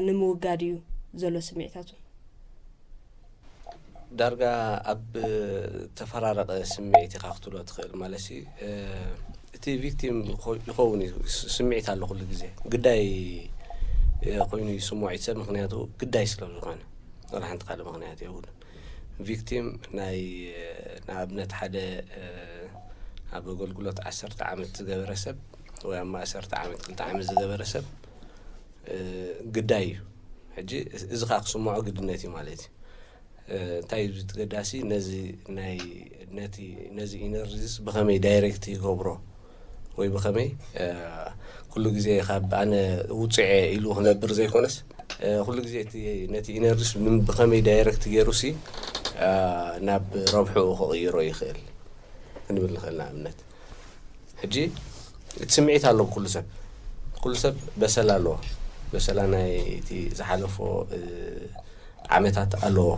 ንምውጋድ እዩ ዘሎ ስምዒታቱ? ዳርጋ ኣብ ተፈራረቐ ስምዒት ኢኻ ክትብሎ ትኽእል። ማለትሲ፣ እ፣ እቲ ቪክቲም ይኾ-፣ ይኸውን እዩ። ስ-፣ ስምዒት ኣሎ ኩሉ ግዜ። ግዳይ፣ እ፣ ኮይኑ ይስምዖ እዩ ሰብ፣ ምኽንያቱ ግዳይ ስለ ዝኾነ። ዋላ ሓንቲ ካልእ ምኽንያት የብሉን። ቪክቲም ናይ፣ እ፣ ንኣብነት ሓደ፣ እ፣ ኣብ ኣገልግሎት ዓሰርተ ዓመት ዝገበረ ሰብ ወይ ኣብ ማእሰርቲ ዓመት ክልተ ዓመት ዝገበረ ሰብ ግዳይ እዩ። ሕጂ እዚ ከዓ ክስምዖ ግድነት እዩ ማለት እዩ። እንታይ እዩ ተገዳሲ? ነዚ ናይ ነቲ ነዚ ኢነርጂስ ብኸመይ ዳይሬክት ይገብሮ ወይ ብኸመይ ኩሉ ግዜ ካብ ኣነ ውፅዐ ኢሉ ክነብር ዘይኮነስ ኩሉ ግዜ ነቲ ኢነርጂስ ብኸመይ ዳይሬክት ገይሩ ሲ ናብ ረብሕኡ ክቕይሮ ይኽእል ክንብል ንኽእል። ንኣብነት ሕጂ እቲ ስምዒት ኣሎ ኩሉ ሰብ ኩሉ ሰብ በሰላ ኣለዎ። በሰላ ናይ እቲ ዝሓለፎ ዓመታት ኣለዎ።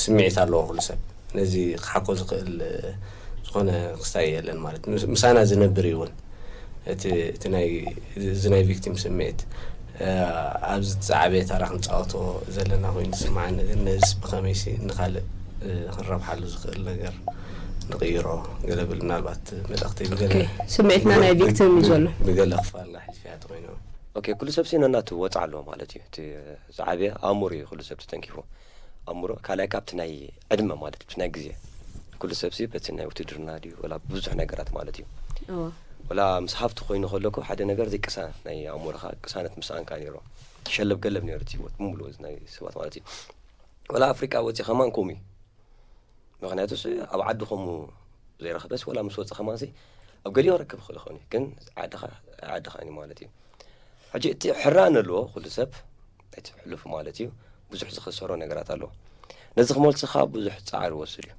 ስምዒት ኣለዎ ኩሉ ሰብ። ነዚ ክሓኮ ዝኽእል ዝኾነ ክስታይ የለን ማለት ምሳና ዝነብር እዩ እውን እቲ ናይ ቪክቲም ስምዒት ኣብዚ ዝዓበየ ታራ ክንፃወቶ ዘለና ኮይኑ ዝስምዓኒ ግን ነዚ ብኸመይሲ ንካልእ ክንረብሓሉ ዝኽእል ነገር ንቕይሮ ገለ ብል ምናልባት መልእኽቲ ብገለ ስምዒትና ናይ ቪክቲም እዩ ዘሎ ብገለ ክፋል ኣሕሊፍያ ተኮይኑ ኦኬ ኩሉ ሰብ ሲነናቱ ወፃ ኣለዎ ማለት እዩ እቲ ዝዓበየ ኣእምሮ እዩ ኩሉ ሰብ ተተንኪፉ ኣእምሮ ካልኣይ ካብቲ ናይ ዕድመ ማለት እዩ ናይ ግዜ ኩሉ ሰብ ሲ በቲ ናይ ውትድርና ድዩ ወላ ብዙሕ ነገራት ማለት እዩ ወላ ምስ ሃፍቲ ኮይኑ ከለኩ ሓደ ነገር ዘይቅሳ ናይ ኣእምሮኻ ቅሳነት ምስኣንካ ነይሮ ሸለብ ገለብ ነይሩ እቲ ህይወት ብምሉእ ናይ ሰባት ማለት እዩ ወላ ኣፍሪቃ ወፂ ከማን ከምኡ እዩ ምክንያቱ ኣብ ዓዲ ከምኡ ዘይረኸበስ ወላ ምስ ወፀ ከማን ኣብ ገሊኦ ክረክብ ይኽእል ይኸውን ግን ዓድኻ ዓድኻ እዩ ማለት እዩ ሕጂ እቲ ሕራን ኣለዎ ኩሉ ሰብ እቲ ሕሉፍ ማለት እዩ ብዙሕ ዝኸሰሮ ነገራት ኣለዎ ነዚ ክመልስኻ ብዙሕ ፃዕሪ ወስድ እዩ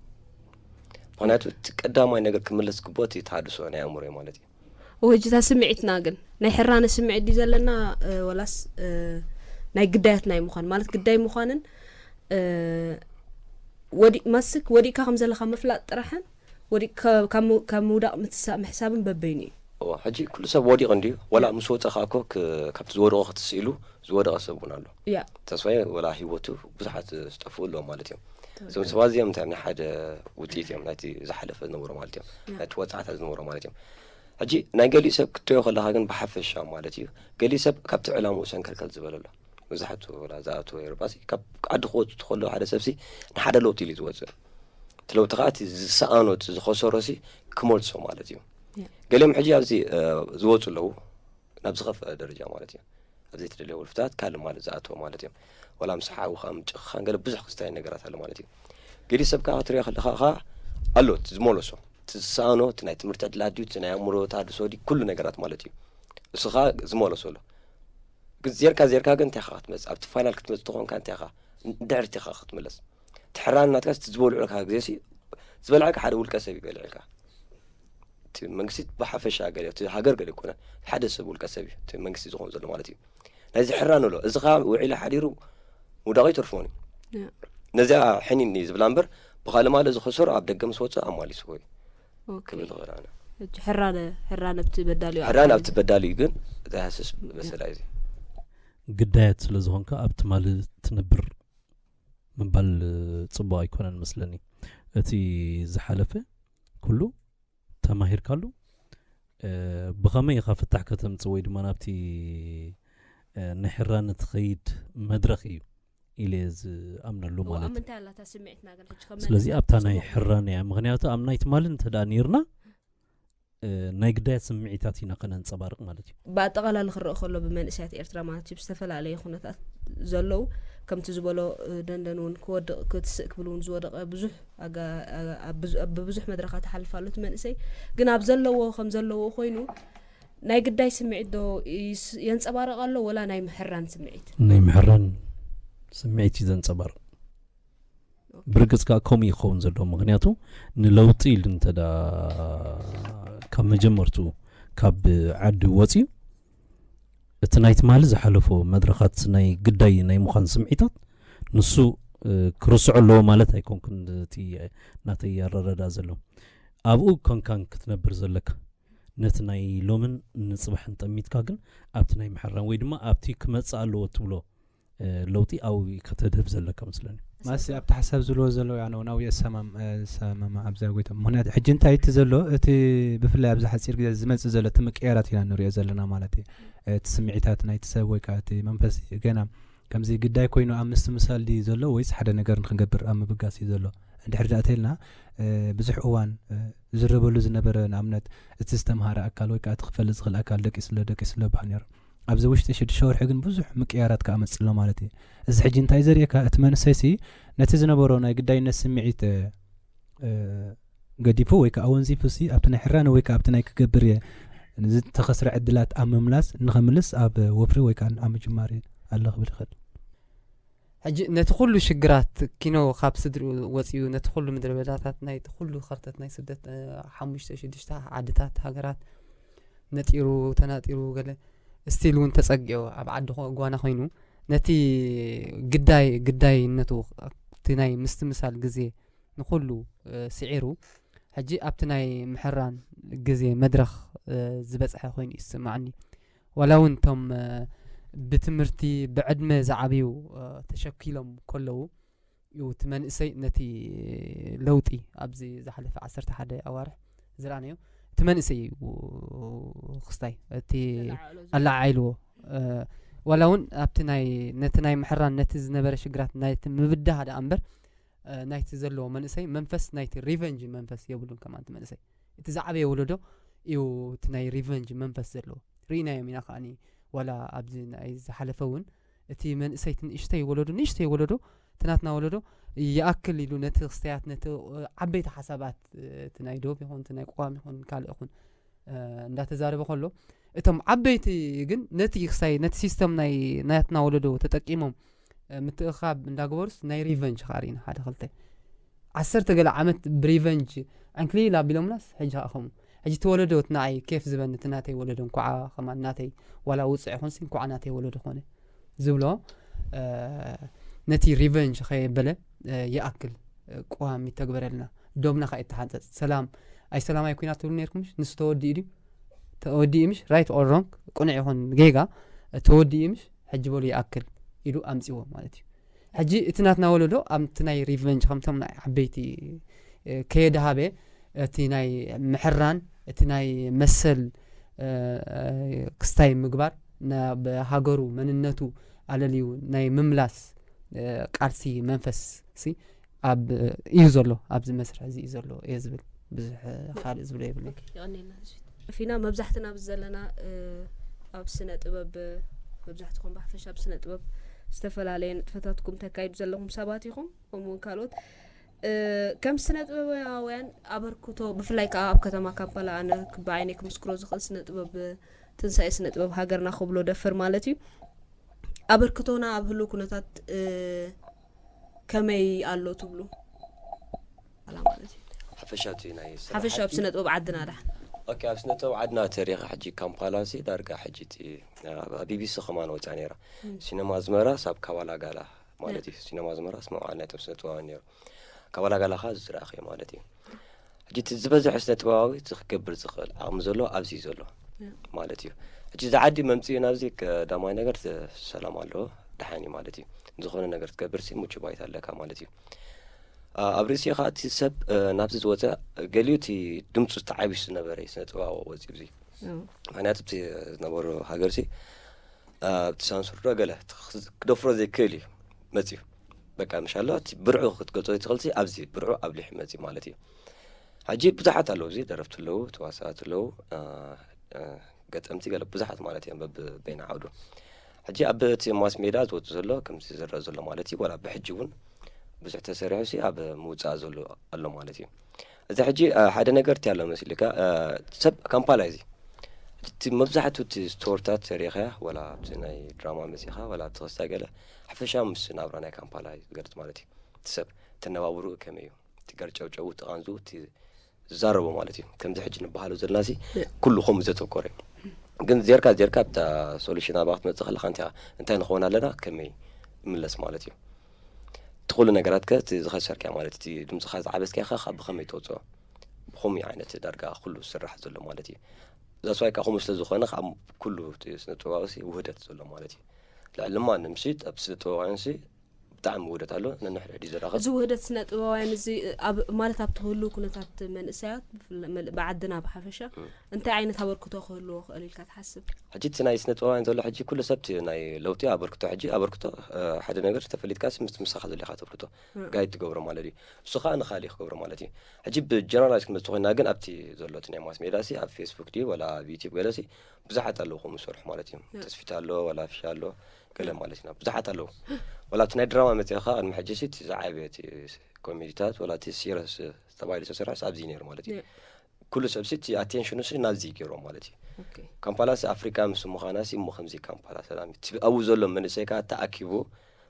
ምክንያቱ እቲ ቀዳማይ ነገር ክምለስ ግቦ እቲ ተሃድሶ ናይ ኣእምሮ ማለት እዩ ወጅታ ስምዒትና ግን ናይ ሕራነ ስምዒት ድዩ ዘለና ወላስ ናይ ግዳያት ናይ ምዃን ማለት ግዳይ ምዃንን ወዲ ማስክ ወዲእካ ከም ዘለካ ምፍላጥ ጥራሕን ወዲእ ካብ ምውዳቕ ምትሳእ ምሕሳብን በበይኑ እዩ እዋ ሕጂ ኩሉ ሰብ ወዲቕ እንድዩ ወላ ምስ ወፀ ከዓ እኮ ካብቲ ዝወደቑ ክትስኢሉ ዝወደቐ ሰብ እውን ኣሎ ያ ተስፋዬ ወላ ህይወቱ ብዙሓት ዝጠፍኡ ኣለዎም ማለት እዮም እዞም ሰባት እዚኦም እንታይ ናይ ሓደ ውፅኢት እዮም ናይቲ ዝሓለፈ ዝነበሩ ማለት እዮም ናይቲ ወፃዕታት ዝነበሩ ማለት እዮም ሕጂ ናይ ገሊኡ ሰብ ክትሪኦ ከለካ ግን ብሓፈሻ ማለት እዩ ገሊኡ ሰብ ካብቲ ዕላምኡ ሰንከልከል ዝበለሎ መብዛሕትኡ ወላ ዝኣተወ ኤሮጳ ካብ ዓዲ ክወፁ ተከሎ ሓደ ሰብሲ ንሓደ ለውጢ ኢሉ ዝወፅእ እቲ ለውጢ ከዓ እቲ ዝሰኣኖ እቲ ዝኸሰሮ ሲ ክመልሶ ማለት እዩ ገሊኦም ሕጂ ኣብዚ ዝወፁ ኣለዉ ናብ ዝኸፍአ ደረጃ ማለት እዩ ኣብዚ ትደልዮ ወልፍታት ካልእ ማለት ዝኣተወ ማለት እዮም ወላ ምስ ሓውኻ ምጭኽኻን ገለ ብዙሕ ክስታይ ነገራት ኣሎ ማለት እዩ ገሊ ሰብ ከዓ ክትሪኦ ከለካ ከዓ ኣሎ እቲ ዝመለሶ እቲ ዝሰኣኖ እቲ ናይ ትምህርቲ ዕድላት ድዩ እቲ ናይ ኣእምሮ ታድሶ ድዩ ኩሉ ነገራት ማለት እዩ እሱ ከዓ ዝመለሶ ኣሎ ግን ዜርካ ዜርካ ግን እንታይ ኢኻ ክትመፅእ ኣብቲ ፋይናል ክትመፅእ ተኾንካ እንታይ ኢኻ ድሕርቲ ኢኻ ክትምለስ ትሕራን ናትካ እቲ ዝበልዑልካ ግዜ ዝበልዐካ ሓደ ውልቀ ሰብ ይበልዕልካ እቲ መንግስቲ ብሓፈሻ ገለ እቲ ሃገር ገለ ይኮነ ሓደ ሰብ ውልቀ ሰብ እዩ እቲ መንግስቲ ዝኾን ዘሎ ማለት እዩ ናይዚ ሕራን ኣሎ እዚ ከዓ ውዒሉ ሓዲሩ ምውዳቑ ይተርፎን እዩ ነዚኣ ሕኒኒ ዝብላ እምበር ብካልእ ማለት ዝኸሰሩ ኣብ ደገ ምስ ወፅእ ኣማሊስዎ እዩ ክብል ዝኽእል ኣነ ሕጂ ሕራነ ሕራነ ኣብቲ በዳሊ እዩ ሕራን ኣብቲ በዳሊ እዩ ግን ዘይሃስስ መሰላ እዩ ግዳያት ስለ ዝኾንካ ኣብ ትማሊ ትነብር ምባል ፅቡቅ ኣይኮነን መስለኒ እቲ ዝሓለፈ ኩሉ ተማሂርካሉ ብኸመይ ኢኻ ፍታሕ ከተምፅእ ወይ ድማ ናብቲ ናይ ሕራነ ትኸይድ መድረኽ እዩ ኢለ ዝኣምነሉ ማለት እዩ ምንታይ ኣላታ ስምዒትና ግን ሕጂ ከም ስለዚ ኣብታ ናይ ሕራነ እያ ምክንያቱ ኣብ ናይ ትማሊ እንተ ደኣ ነይርና ናይ ግዳያት ስምዒታት ኢና ከነንፀባርቕ ማለት እዩ ብኣጠቓላሊ ክረአ ከሎ ብመንእሰያት ኤርትራ ማለት እዩ ብዝተፈላለየ ኩነታት ዘለዉ ከምቲ ዝበሎ ደንደን እውን ክወድቕ ክትስእ ክብል እውን ዝወደቐ ብዙሕ ብብዙሕ መድረኻት ሓልፍ ኣሎ እቲ መንእሰይ ግን ኣብ ዘለዎ ከም ዘለዎ ኮይኑ ናይ ግዳይ ስምዒት ዶ የንፀባርቕ ኣሎ ወላ ናይ ምሕራን ስምዒት ናይ ምሕራን ስምዒት እዩ ዘንፀባርቕ ብርግፅ ከዓ ከምኡ ይኸውን ዘለዎ ምክንያቱ ንለውጢ ኢሉ እንተ ካብ መጀመርቱ ካብ ዓዲ ወፅዩ እቲ ናይ ትማሊ ዝሓለፎ መድረኻት ናይ ግዳይ ናይ ምዃን ስምዒታት ንሱ ክርስዖ ኣለዎ ማለት ኣይኮንኩን እቲ ናተይ ኣረዳዳ ዘሎ ኣብኡ ኮንካን ክትነብር ዘለካ ነቲ ናይ ሎምን ንፅባሕን ጠሚትካ ግን ኣብቲ ናይ ምሕራን ወይ ድማ ኣብቲ ክመፅእ ኣለዎ ትብሎ ለውጢ ኣብኡ ከተድህብ ዘለካ መስለኒ ማሲ ኣብቲ ሓሳብ ዝብልዎ ዘለዉ ያነ ናው የሰማም ሰማማ ኣብዛ ጎይታ ምክንያቱ ሕጂ እንታይ እቲ ዘሎ እቲ ብፍላይ ኣብዚ ሓፂር ግዜ ዝመፅእ ዘሎ እቲ ምቅያራት ኢና ንሪኦ ዘለና ማለት እዩ እቲ ስምዒታት ናይቲ ሰብ ወይ ከዓ እቲ መንፈስ ገና ከምዚ ግዳይ ኮይኑ ኣብ ምስትምሳል ድዩ ዘሎ ወይስ ሓደ ነገር ንክንገብር ኣብ ምብጋስ እዩ ዘሎ እንድሕር ዳእተልና ብዙሕ እዋን ዝረበሉ ዝነበረ ንኣብነት እቲ ዝተምሃረ ኣካል ወይ ከዓ እቲ ክፈልጥ ዝኽእል ኣካል ደቂስሎ ደቂስሎ ይበሃል ነይሩ ኣብዚ ውሽጢ ሽዱሽተ ወርሒ ግን ብዙሕ ምቅያራት ክኣመፅእ ኣሎ ማለት እዩ። እዚ ሕጂ እንታይ ዘርእየካ፣ እቲ መንእሰይሲ ነቲ ዝነበሮ ናይ ግዳይነት ስምዒት ገዲፉ ወይ ከዓ ወንዚፉ ሲ ኣብቲ ናይ ሕራነ ወይ ከዓ ኣብቲ ናይ ክገብር እየ ዝተኸስረ ዕድላት ኣብ ምምላስ ንኸምልስ ኣብ ወፍሪ ወይ ከዓ ኣብ ምጅማር ኣሎ ክብል ይኽእል። ሕጂ ነቲ ኩሉ ሽግራት ኪኖ ካብ ስድሪኡ ወፂኡ ነቲ ኩሉ ምድረ በዳታት ናይቲ ኩሉ ከርተት ናይ ስደት ሓሙሽተ ሽዱሽተ ዓድታት ሃገራት ነጢሩ ተናጢሩ ገለ ስቲል እውን ተፀጊኦ ኣብ ዓዲ ጓና ኮይኑ ነቲ ግዳይ ግዳይነቱ እቲ ናይ ምስትምሳል ግዜ ንኩሉ ስዒሩ ሕጂ ኣብቲ ናይ ምሕራን ግዜ መድረኽ ዝበፅሐ ኮይኑ ይስማዕኒ። ዋላ እውን እቶም ብትምህርቲ ብዕድመ ዝዓብዩ ተሸኪሎም ከለዉ እዩ እቲ መንእሰይ ነቲ ለውጢ ኣብዚ ዝሓለፈ ዓሰርተ ሓደ ኣዋርሕ ዝረኣናዮ እቲ መንእሰይ እዩ ክስታይ እቲ ኣላዓዒልዎ። ዋላ እውን ኣብቲ ናይ ነቲ ናይ ምሕራን ነቲ ዝነበረ ሽግራት ናይቲ ምብዳህ ደኣ እምበር ናይቲ ዘለዎ መንእሰይ መንፈስ ናይቲ ሪቨንጅ መንፈስ የብሉን። ከማን እቲ መንእሰይ እቲ ዝዓበየ ወለዶ እዩ እቲ ናይ ሪቨንጅ መንፈስ ዘለዎ። ርኢናዮም ኢና ከዓኒ ዋላ ኣብዚ ናይ ዝሓለፈ እውን እቲ መንእሰይ እቲ ንእሽተይ ወለዶ ንእሽተይ ወለዶ እቲ ናትና ወለዶ ይኣክል ኢሉ ነቲ ክስተያት ነቲ ዓበይቲ ሓሳባት እቲ ናይ ዶብ ይኹን እቲ ናይ ቅዋም ይኹን ካልእ ይኹን እንዳተዛረበ ከሎ እቶም ዓበይቲ ግን ነቲ ክሳይ ነቲ ሲስተም ናይ ናትና ወለዶ ተጠቂሞም ምትእኻብ እንዳገበሩስ ናይ ሪቨንጅ ከዓ ርኢና ሓደ ክልተ ዓሰርተ ገለ ዓመት ብሪቨንጅ ዕንክሊል ኣቢሎምናስ ሕጂ ከዓ ከምኡ ሕጂ እቲ ወለዶ እቲ ንዓይ ኬፍ ዝበኒ እቲ ናተይ ወለዶ እንኳዓ ከማ ናተይ ዋላ ውፅዕ ይኹንሲ እንኳዓ ናተይ ወለዶ ኮነ ዝብሎ ነቲ ሪቨንጅ ከየበለ ይኣክል ቅዋም ይተግበረልና። ዶብና ከዓ ይተሓንፀፅ። ሰላም ኣይ ሰላማይ ኩናት ትብሉ ነርኩም ምሽ ንሱ ተወዲኡ ድዩ? ተወዲኡ ምሽ ራይት ኦር ሮንግ ቅኑዕ ይኹን ጌጋ ተወዲኡ ምሽ ሕጂ በሉ ይኣክል ኢሉ ኣምፂዎ ማለት እዩ። ሕጂ እቲ ናትና ወለዶ ኣብቲ ናይ ሪቨንጅ ከምቶም ናይ ዓበይቲ ከየድሃበ እቲ ናይ ምሕራን እቲ ናይ መሰል ክስታይ ምግባር ናብ ሃገሩ መንነቱ ኣለልዩ ናይ ምምላስ ቃልሲ መንፈስ ሲ ኣብ እዩ ዘሎ ኣብዚ መስርሕ እዚ እዩ ዘሎ እየ ዝብል ብዙሕ ካልእ ዝብሎ የብለይ። ፊና መብዛሕትና ኣብዚ ዘለና ኣብ ስነ ጥበብ መብዛሕትኹም ብሓፈሻ ኣብ ስነ ጥበብ ዝተፈላለየ ንጥፈታትኩም ተካይዱ ዘለኹም ሰባት ኢኹም። ከምኡውን ካልኦት ከም ስነ ጥበባውያን ኣበርክቶ ብፍላይ ከዓ ኣብ ከተማ ካምፓላ ኣነ ብዓይነይ ክምስክሮ ዝኽእል ስነ ጥበብ ትንሳኤ ስነ ጥበብ ሃገርና ክብሎ ደፍር ማለት እዩ። ኣበርክቶና ኣብ ህሉ ኩነታት ከመይ ኣሎ ትብሉ? ማለት እዩ። ሓፈሻ እቲ ናይ ስራሕ ሓፈሻ ኣብ ዓዲ። ስነ ጥበብ ዓድና ዳ ኦኬ፣ ኣብ ስነ ጥበብ ዓድና ተሪኻ ሕጂ ካምፓላ ሲ ዳርጋ ሕጂ እቲ ኣብ ቢቢሲ ከማን ወፃ ነይራ። ሲነማ ኣዝመራስ ኣብ ካባላ ጋላ ማለት እዩ። ሲነማ ኣዝመራስ መውዓል ናይቶም ስነ ጥበባውያን ነይሩ። ካባላ ጋላ ኸዓ ዝረኣኸ ማለት እዩ። ሕጂ እቲ ዝበዝሐ ስነ ጥበባዊ እቲ ክገብር ዝኽእል ዓቕሚ ዘሎ ኣብዚ እዩ ዘሎ ማለት እዩ። ሕጂ እዚ ዓዲ መምፅኡ ናብዚ ቀዳማይ ነገር እቲ ሰላም ኣለዎ፣ ደሓን እዩ ማለት እዩ። ዝኾነ ነገር ክትገብር ሲ ምቹ ባይታ ኣለካ ማለት እዩ። ኣብ ርእሲኡ ከዓ እቲ ሰብ ናብዚ ዝወፀ ገሊኡ እቲ ድምፁ ተዓቢሱ ዝነበረ እዩ ስነ ጥበባዊ ወፂኡ እዚ። ምክንያቱ እቲ ዝነበሩ ሃገር ሲ ኣብቲ ሳንሱር ዶ ገለ ክደፍሮ ዘይክእል እዩ መፅዩ። በቃ ምሻሎ እቲ ብርዑ ክትገልፆ ዘይትኽእል ሲ ኣብዚ ብርዑ ኣብሊሑ መፅዩ ማለት እዩ። ሕጂ ብዙሓት ኣለዉ፣ እዚ ደረፍቲ ኣለዉ፣ ተዋሳእቲ ኣለዉ፣ ገጠምቲ ገለ ብዙሓት ማለት እዮም በብበይና ዓውዱ። ሕጂ ኣብ እቲ ማስ ሜዳ ዝወፁ ዘሎ ከምዚ ዝረአ ዘሎ ማለት እዩ፣ ዋላ ብሕጂ እውን ብዙሕ ተሰሪሑ ሲ ኣብ ምውፃእ ዘሎ ኣሎ ማለት እዩ። እዚ ሕጂ ሓደ ነገር እቲ ኣሎ መሲልካ ሰብ ካምፓላ እዚ እቲ መብዛሕትኡ እቲ ስቶርታት ተሪኸያ ወላ ኣብቲ ናይ ድራማ መፂኻ ወላ ኣብቲ ክስታ ገለ ሓፈሻ ምስ ናብራ ናይ ካምፓላ እዩ ዝገልፅ ማለት እዩ። እቲ ሰብ ተነባብርኡ ከመይ እዩ እቲ ገርጨውጨው እቲ ቃንዙ እቲ ዝዛረቦ ማለት እዩ። ከምዚ ሕጂ ንበሃሉ ዘለና ሲ ኩሉ ከምኡ ዘተኮረ እዩ። ግን ዜርካ ዜርካ ኣብታ ሶሉሽን ናብኣ ክትመፅእ ከለካ እንታይ እንታይ ንኸውን ኣለና ከመይ ይምለስ ማለት እዩ። እቲ ኩሉ ነገራት ከ እቲ ዝኸሰርካያ ማለት እቲ ድምፅኻ ዝዓበስካያ ከ ብኸመይ ተውፅኦ ብኸምኡ ዓይነት ዳርጋ ኩሉ ዝስራሕ ዘሎ ማለት እዩ። ዛስዋይ ከዓ ከምኡ ስለ ዝኾነ ከዓ ኩሉ እቲ ስነ ጥበባዊ ሲ ውህደት ዘሎ ማለት እዩ። ልዕሊ ማንም ሲ ኣብ ስነ ጥበባውያን ሲ ብጣዕሚ ውህደት ኣሎ። ነንሕድሕድ እዩ ዘራኽብ። እዚ ውህደት ስነ ጥበባውያን እዚ ኣብ ማለት ኣብቲ ክህሉ ኩነታት መንእሰያት ብፍላ- መል- ብዓድና ብሓፈሻ እንታይ ዓይነት ኣበርክቶ ክህልዎ ክእል ኢልካ ትሓስብ? ሕጂ እቲ ናይ ስነ ጥበባውያን ዘሎ ሕጂ ኩሉ ሰብ እቲ ናይ ለውጢ ኣበርክቶ ሕጂ ኣበርክቶ ሓደ ነገር ተፈሊጥካ ምስ ምሳኻ ዘሊኻ ተፍልጦ ጋይድ ትገብሮ ማለት እዩ። እሱ ከዓ ንኻሊ ክገብሮ ማለት እዩ። ሕጂ ብጀነራላይዝ ክንመፅእ ኮይና ግን ኣብቲ ዘሎ እቲ ናይ ማስ ሜዳ ሲ ኣብ ፌስቡክ ድዩ ወላ ኣብ ዩቲብ ገለ ሲ ብዙሓት ኣለዉ ከምኡ ዝሰርሑ ማለት እዮም። ተስፊት ኣሎ ወላ ፊሻ ኣሎ ገለ ማለት ኢና ብዙሓት ኣለዉ። ወላ ኣብቲ ናይ ድራማ መፅእኻ ቅድሚ ሕጂ ሲ እቲ ዝዓበየ እቲ ኮሜዲታት ወላ እቲ ሲረስ ተባሂሉ ዝተሰርሐስ ኣብዚ ነይሩ ማለት እዩ። ኩሉ ሰብ ሲ እቲ ኣቴንሽኑ ሲ ናብዚ ገይርዎ ማለት እዩ። ካምፓላ ሲ ኣፍሪካ ምስ ምዃና ሲ እሞ ከምዚ ካምፓላ ሰላም እቲ ኣብኡ ዘሎ መንእሰይ ከዓ ተኣኪቡ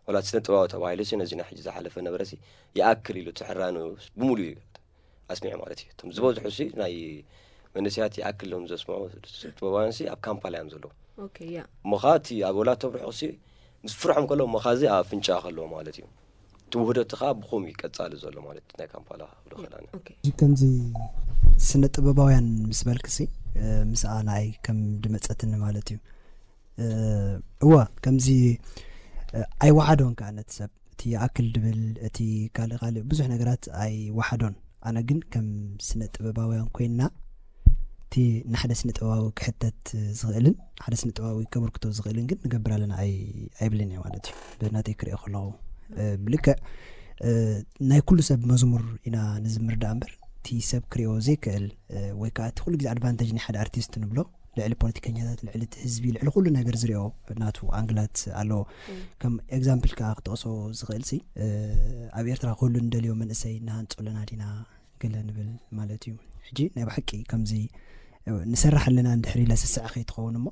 ወላ እቲ ስነ ጥበባዊ ተባሂሉ ሲ ነዚ ናይ ሕጂ ዝሓለፈ ነበረ ሲ ይኣክል ኢሉ እቲ ሕራኑ ብምሉ እዩ ኣስሚዑ ማለት እዩ። እቶም ዝበዝሑ ሲ ናይ መንእሰያት ይኣክል ኢሎም ዘስምዑ ስነ ጥበባውያን ሲ ኣብ ካምፓላ እዮም ዘለዉ። ኦኬ ያ እሞ ከዓ እቲ ኣብ ወላ ተብርሑ ሲ ምስ ፍርሖም ከለዉ እሞ ከዓ እዚ ኣብ ኣፍንጫ ከለዉ ማለት እዩ። እቲ ውህደት ከዓ ብኸምኡ እዩ ቀፃሊ ዘሎ ማለት ናይ ካምፓላ ክብሎ ከላና ኦኬ ከምዚ ስነ ጥበባውያን ምስ በልክሲ ምስኣ ንኣይ ከም ድመፀትኒ ማለት እዩ። እዋ ከምዚ ኣይወሓዶን ከዓ ነቲ ሰብ እቲ ይኣክል ድብል እቲ ካልእ ካልእ ብዙሕ ነገራት ኣይወሓዶን። ኣነ ግን ከም ስነ ጥበባውያን ኮይንና እቲ ንሓደ ስነ ጥበባዊ ክሕተት ዝኽእልን ሓደ ስነ ጥበባዊ ከበርክቶ ዝኽእልን ግን ንገብር ኣለና ኣይ- ኣይብልን እየ ማለት እዩ። ብናተይ ክሪኦ ከለኹ እ፣ ብልክዕ እ፣ ናይ ኩሉ ሰብ መዝሙር ኢና ንዝምር ደኣ እምበር እቲ ሰብ ክሪኦ ዘይክእል እ፣ ወይ ከዓ እቲ ኩሉ ግዜ ኣድቫንቴጅ ናይ ሓደ ኣርቲስት ንብሎ ልዕሊ ፖለቲከኛታት ልዕሊ እቲ ህዝቢ ልዕሊ ኩሉ ነገር ዝሪኦ ናቱ ኣንግላት ኣለዎ። ከም ኤግዛምፕል ከዓ ክጠቕሶ ዝኽእል ሲ እ፣ ኣብ ኤርትራ ኩሉ ንደልዮ መንእሰይ እናሃንፁ ኣለና ዲና ገለ ንብል ማለት እዩ። ሕጂ ናይ ብሓቂ ከምዚ እ፣ ንሰርሕ ኣለና እንድሕር ኢላ ስስዐ ከይትኸውን እሞ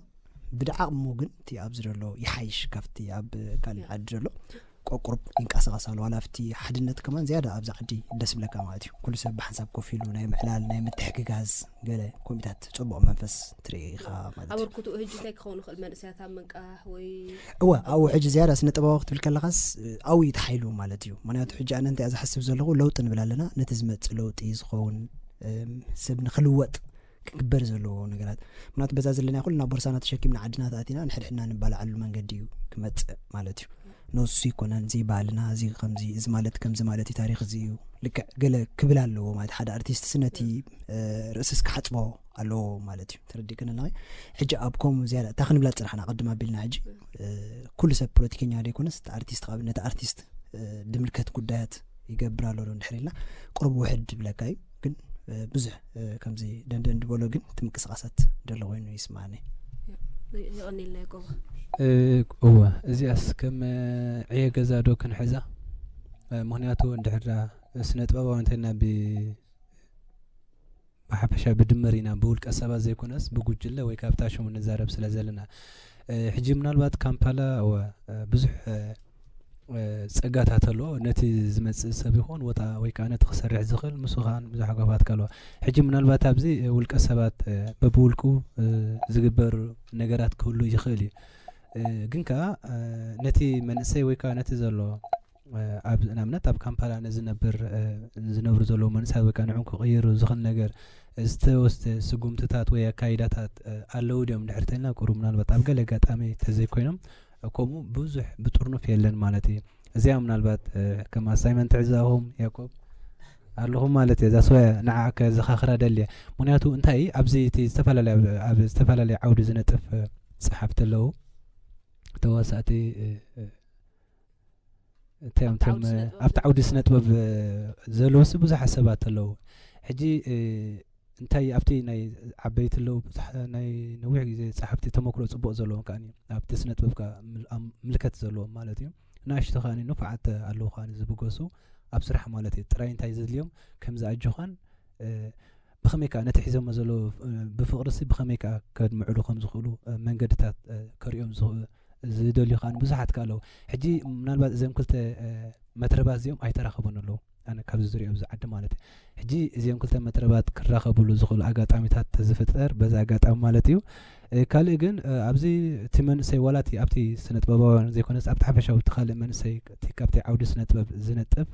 ብድዓቕሙ ግን እቲ ኣብዚ ዘሎ ይሓይሽ ካብቲ ኣብ ካልእ ዓዲ ዘሎ ቆቁርብ ይንቀሳቐስ ኣሎ። ዋላ ኣብቲ ሓድነት ከማን ዝያዳ ኣብዚ ዓዲ ደስ ብለካ ማለት እዩ። ኩሉ ሰብ ብሓንሳብ ኮፍ ኢሉ ናይ ምዕላል ናይ ምትሕግጋዝ ገለ ኮሚታት ጽቡቕ መንፈስ ትርኢ ኢኻ ማለት እዩ። ኣበርክትኡ ሕጂ እንታይ ክኸውን ይኽእል? መንእሰያት ኣብ ምንቃሕ ወይ እወ ኣብኡ ሕጂ ዝያዳ ስነ ጥበባዊ ክትብል ከለኻስ ኣብኡ እዩ ተሓይሉ ማለት እዩ። ምክንያቱ ሕጂ ኣነ እንታይ እየ ዝሓስብ ዘለኹ ለውጢ ንብል ኣለና ነቲ ዝመጽእ ለውጢ ዝኸውን እም፣ ሰብ ንክልወጥ ክግበር ዘለዎ ነገራት ምክንያቱ በዛ ዘለና ኩልና ቦርሳና ተሸኪምና ዓድና ተኣቲና ንሕድሕድና ንባላዓሉ መንገዲ እዩ ክመፅእ ማለት እዩ። ነሱ ይኮነን እዚ ባህልና እዚ ከምዚ እዚ ማለት ከምዚ ማለት እዩ ታሪክ እዚ እዩ ልክዕ ገለ ክብል ኣለዎ ማለት ሓደ ኣርቲስት ሲ ነቲ እ፣ ርእስስ ክሓፅቦ ኣለዎ ማለት እዩ ተረዲእክን ኣለኺ። ሕጂ ኣብ ከምኡ ዝያዳ እታ ክንብላ ፅናሕና ቅድም ኣቢልና ሕጂ እ፣ ኩሉ ሰብ ፖለቲከኛ ዘይኮነስ እቲ ኣርቲስት ካብ ነቲ ኣርቲስት እ፣ ድምልከት ጉዳያት ይገብር ኣሎ ዶ እንድሕር ኢልና ቁሩብ ውሕድ ይብለካ እዩ። ግን እ፣ ብዙሕ እ፣ ከምዚ ደንደን ድበሎ ግን እቲ ምንቅስቃሳት ደሎ ኮይኑ ይስማዓኒ። የቐኒልና ያቆባ እ፣ እወ እዚኣስ ከም እ፣ ዕየ ገዛ ዶ ክንሕዛ እ፣ ምክንያቱ እንድሕር ዳ ስነ ጥበባዊ እንተና ብ ብሓፈሻ ብድምር ኢና ብውልቀ ሰባት ዘይኮነስ ብጉጅለ ወይ ካብታ ሽሙ ንዛረብ ስለ ዘለና እ፣ ሕጂ ምናልባት ካምፓላ እወ እ፣ ብዙሕ እ፣ እ፣ ጸጋታት ኣለዎ ነቲ ዝመጽእ ሰብ ይኹን ወታ ወይ ከዓ ነቲ ክሰርሕ ዝኽእል ምስኡ ከዓ ብዙሕ ኣገባባት ከለዎ ሕጂ ምናልባት ኣብዚ እ፣ ውልቀ ሰባት እ፣ በብውልቁ እ፣ ዝግበር ነገራት ክህሉ ይኽእል እዩ እ፣ ግን ከዓ እ፣ ነቲ መንእሰይ ወይ ከዓ ነቲ ዘሎ ኣብ ንኣብነት ኣብ ካምፓላ ንዝነብር ዝነብሩ ዘለዉ መንእሰያት ወይ ከዓ ንዕኡ ክቕይሩ ዝኽእል ነገር ዝተወስደ ስጉምትታት ወይ ኣካይዳታት ኣለዉ ድዮም እንድሕር ተልና ቁሩብ ምናልባት ኣብ ገለ ኣጋጣሚ ተዘይኮይኖም ከምኡ ብዙሕ ብጥርኑፍ የለን ማለት እዩ። እዚኣ ምናልባት ከም ኣሳይመንት ዕዛኹም ያኮብ ኣለኹም ማለት እየ። እዛ ሰው ንዓ ከዘኻኽራ ደልየ። ምክንያቱ እንታይ ኣብዚ እቲ ዝተፈላለየ ኣብ- ኣብ ዝተፈላለየ ዓውዲ ዝነጥፍ ጸሓፍቲ ኣለዉ ተዋሳእቲ እንታይ እዮም እቶም ኣብቲ ዓውዲ ስነ ጥበብ ዘለውሲ ብዙሓት ሰባት ኣለዉ። ሕጂ እንታይ ኣብቲ ናይ ዓበይቲ ኣለዉ ብዙሕ ናይ ነዊሕ ግዜ ጸሓፍቲ ተመክሮ ጽቡቕ ዘለዎም ከኣ ኣብቲ ስነ ጥበብ ከኣ ምልከት ዘለዎም ማለት እዩ። ንኣሽቱ ከኣ ንፉዓት ኣለዉ ከኣ ዝብገሱ ኣብ ስራሕ ማለት እዩ። ጥራይ እንታይ ዘድልዮም ከም ዝኣጅዃን ብኸመይ ከኣ ነቲ ሒዞሞ ዘለዉ ብፍቕርሲ ብኸመይ ከኣ ከድምዕሉ ከም ዝኽእሉ መንገድታት ከርእዮም ዝኽእሉ ዝደልዩ ከኣ ብዙሓት ከኣ ኣለዉ። ሕጂ ምናልባት እዘን ክልተ መትረባት እዚኦም ኣይተራኸቡን ኣለዉ። ኣነ ካብዚ ዝሪኦ ኣብዚ ዓዲ ማለት እዩ። ሕጂ እዚኦም ክልተ መትረባት ክራኸብሉ ዝኽእሉ ኣጋጣሚታት ተዝፍጠር በዚ ኣጋጣሚ ማለት እዩ። ካልእ ግን ኣብዚ እቲ መንእሰይ ዋላ እቲ ኣብቲ ስነ ጥበባውያን ዘይኮነስ ኣብቲ ሓፈሻዊ እቲ ካልእ መንእሰይ እቲ ካብቲ ዓውዲ ስነ ጥበብ ዝነጥፍ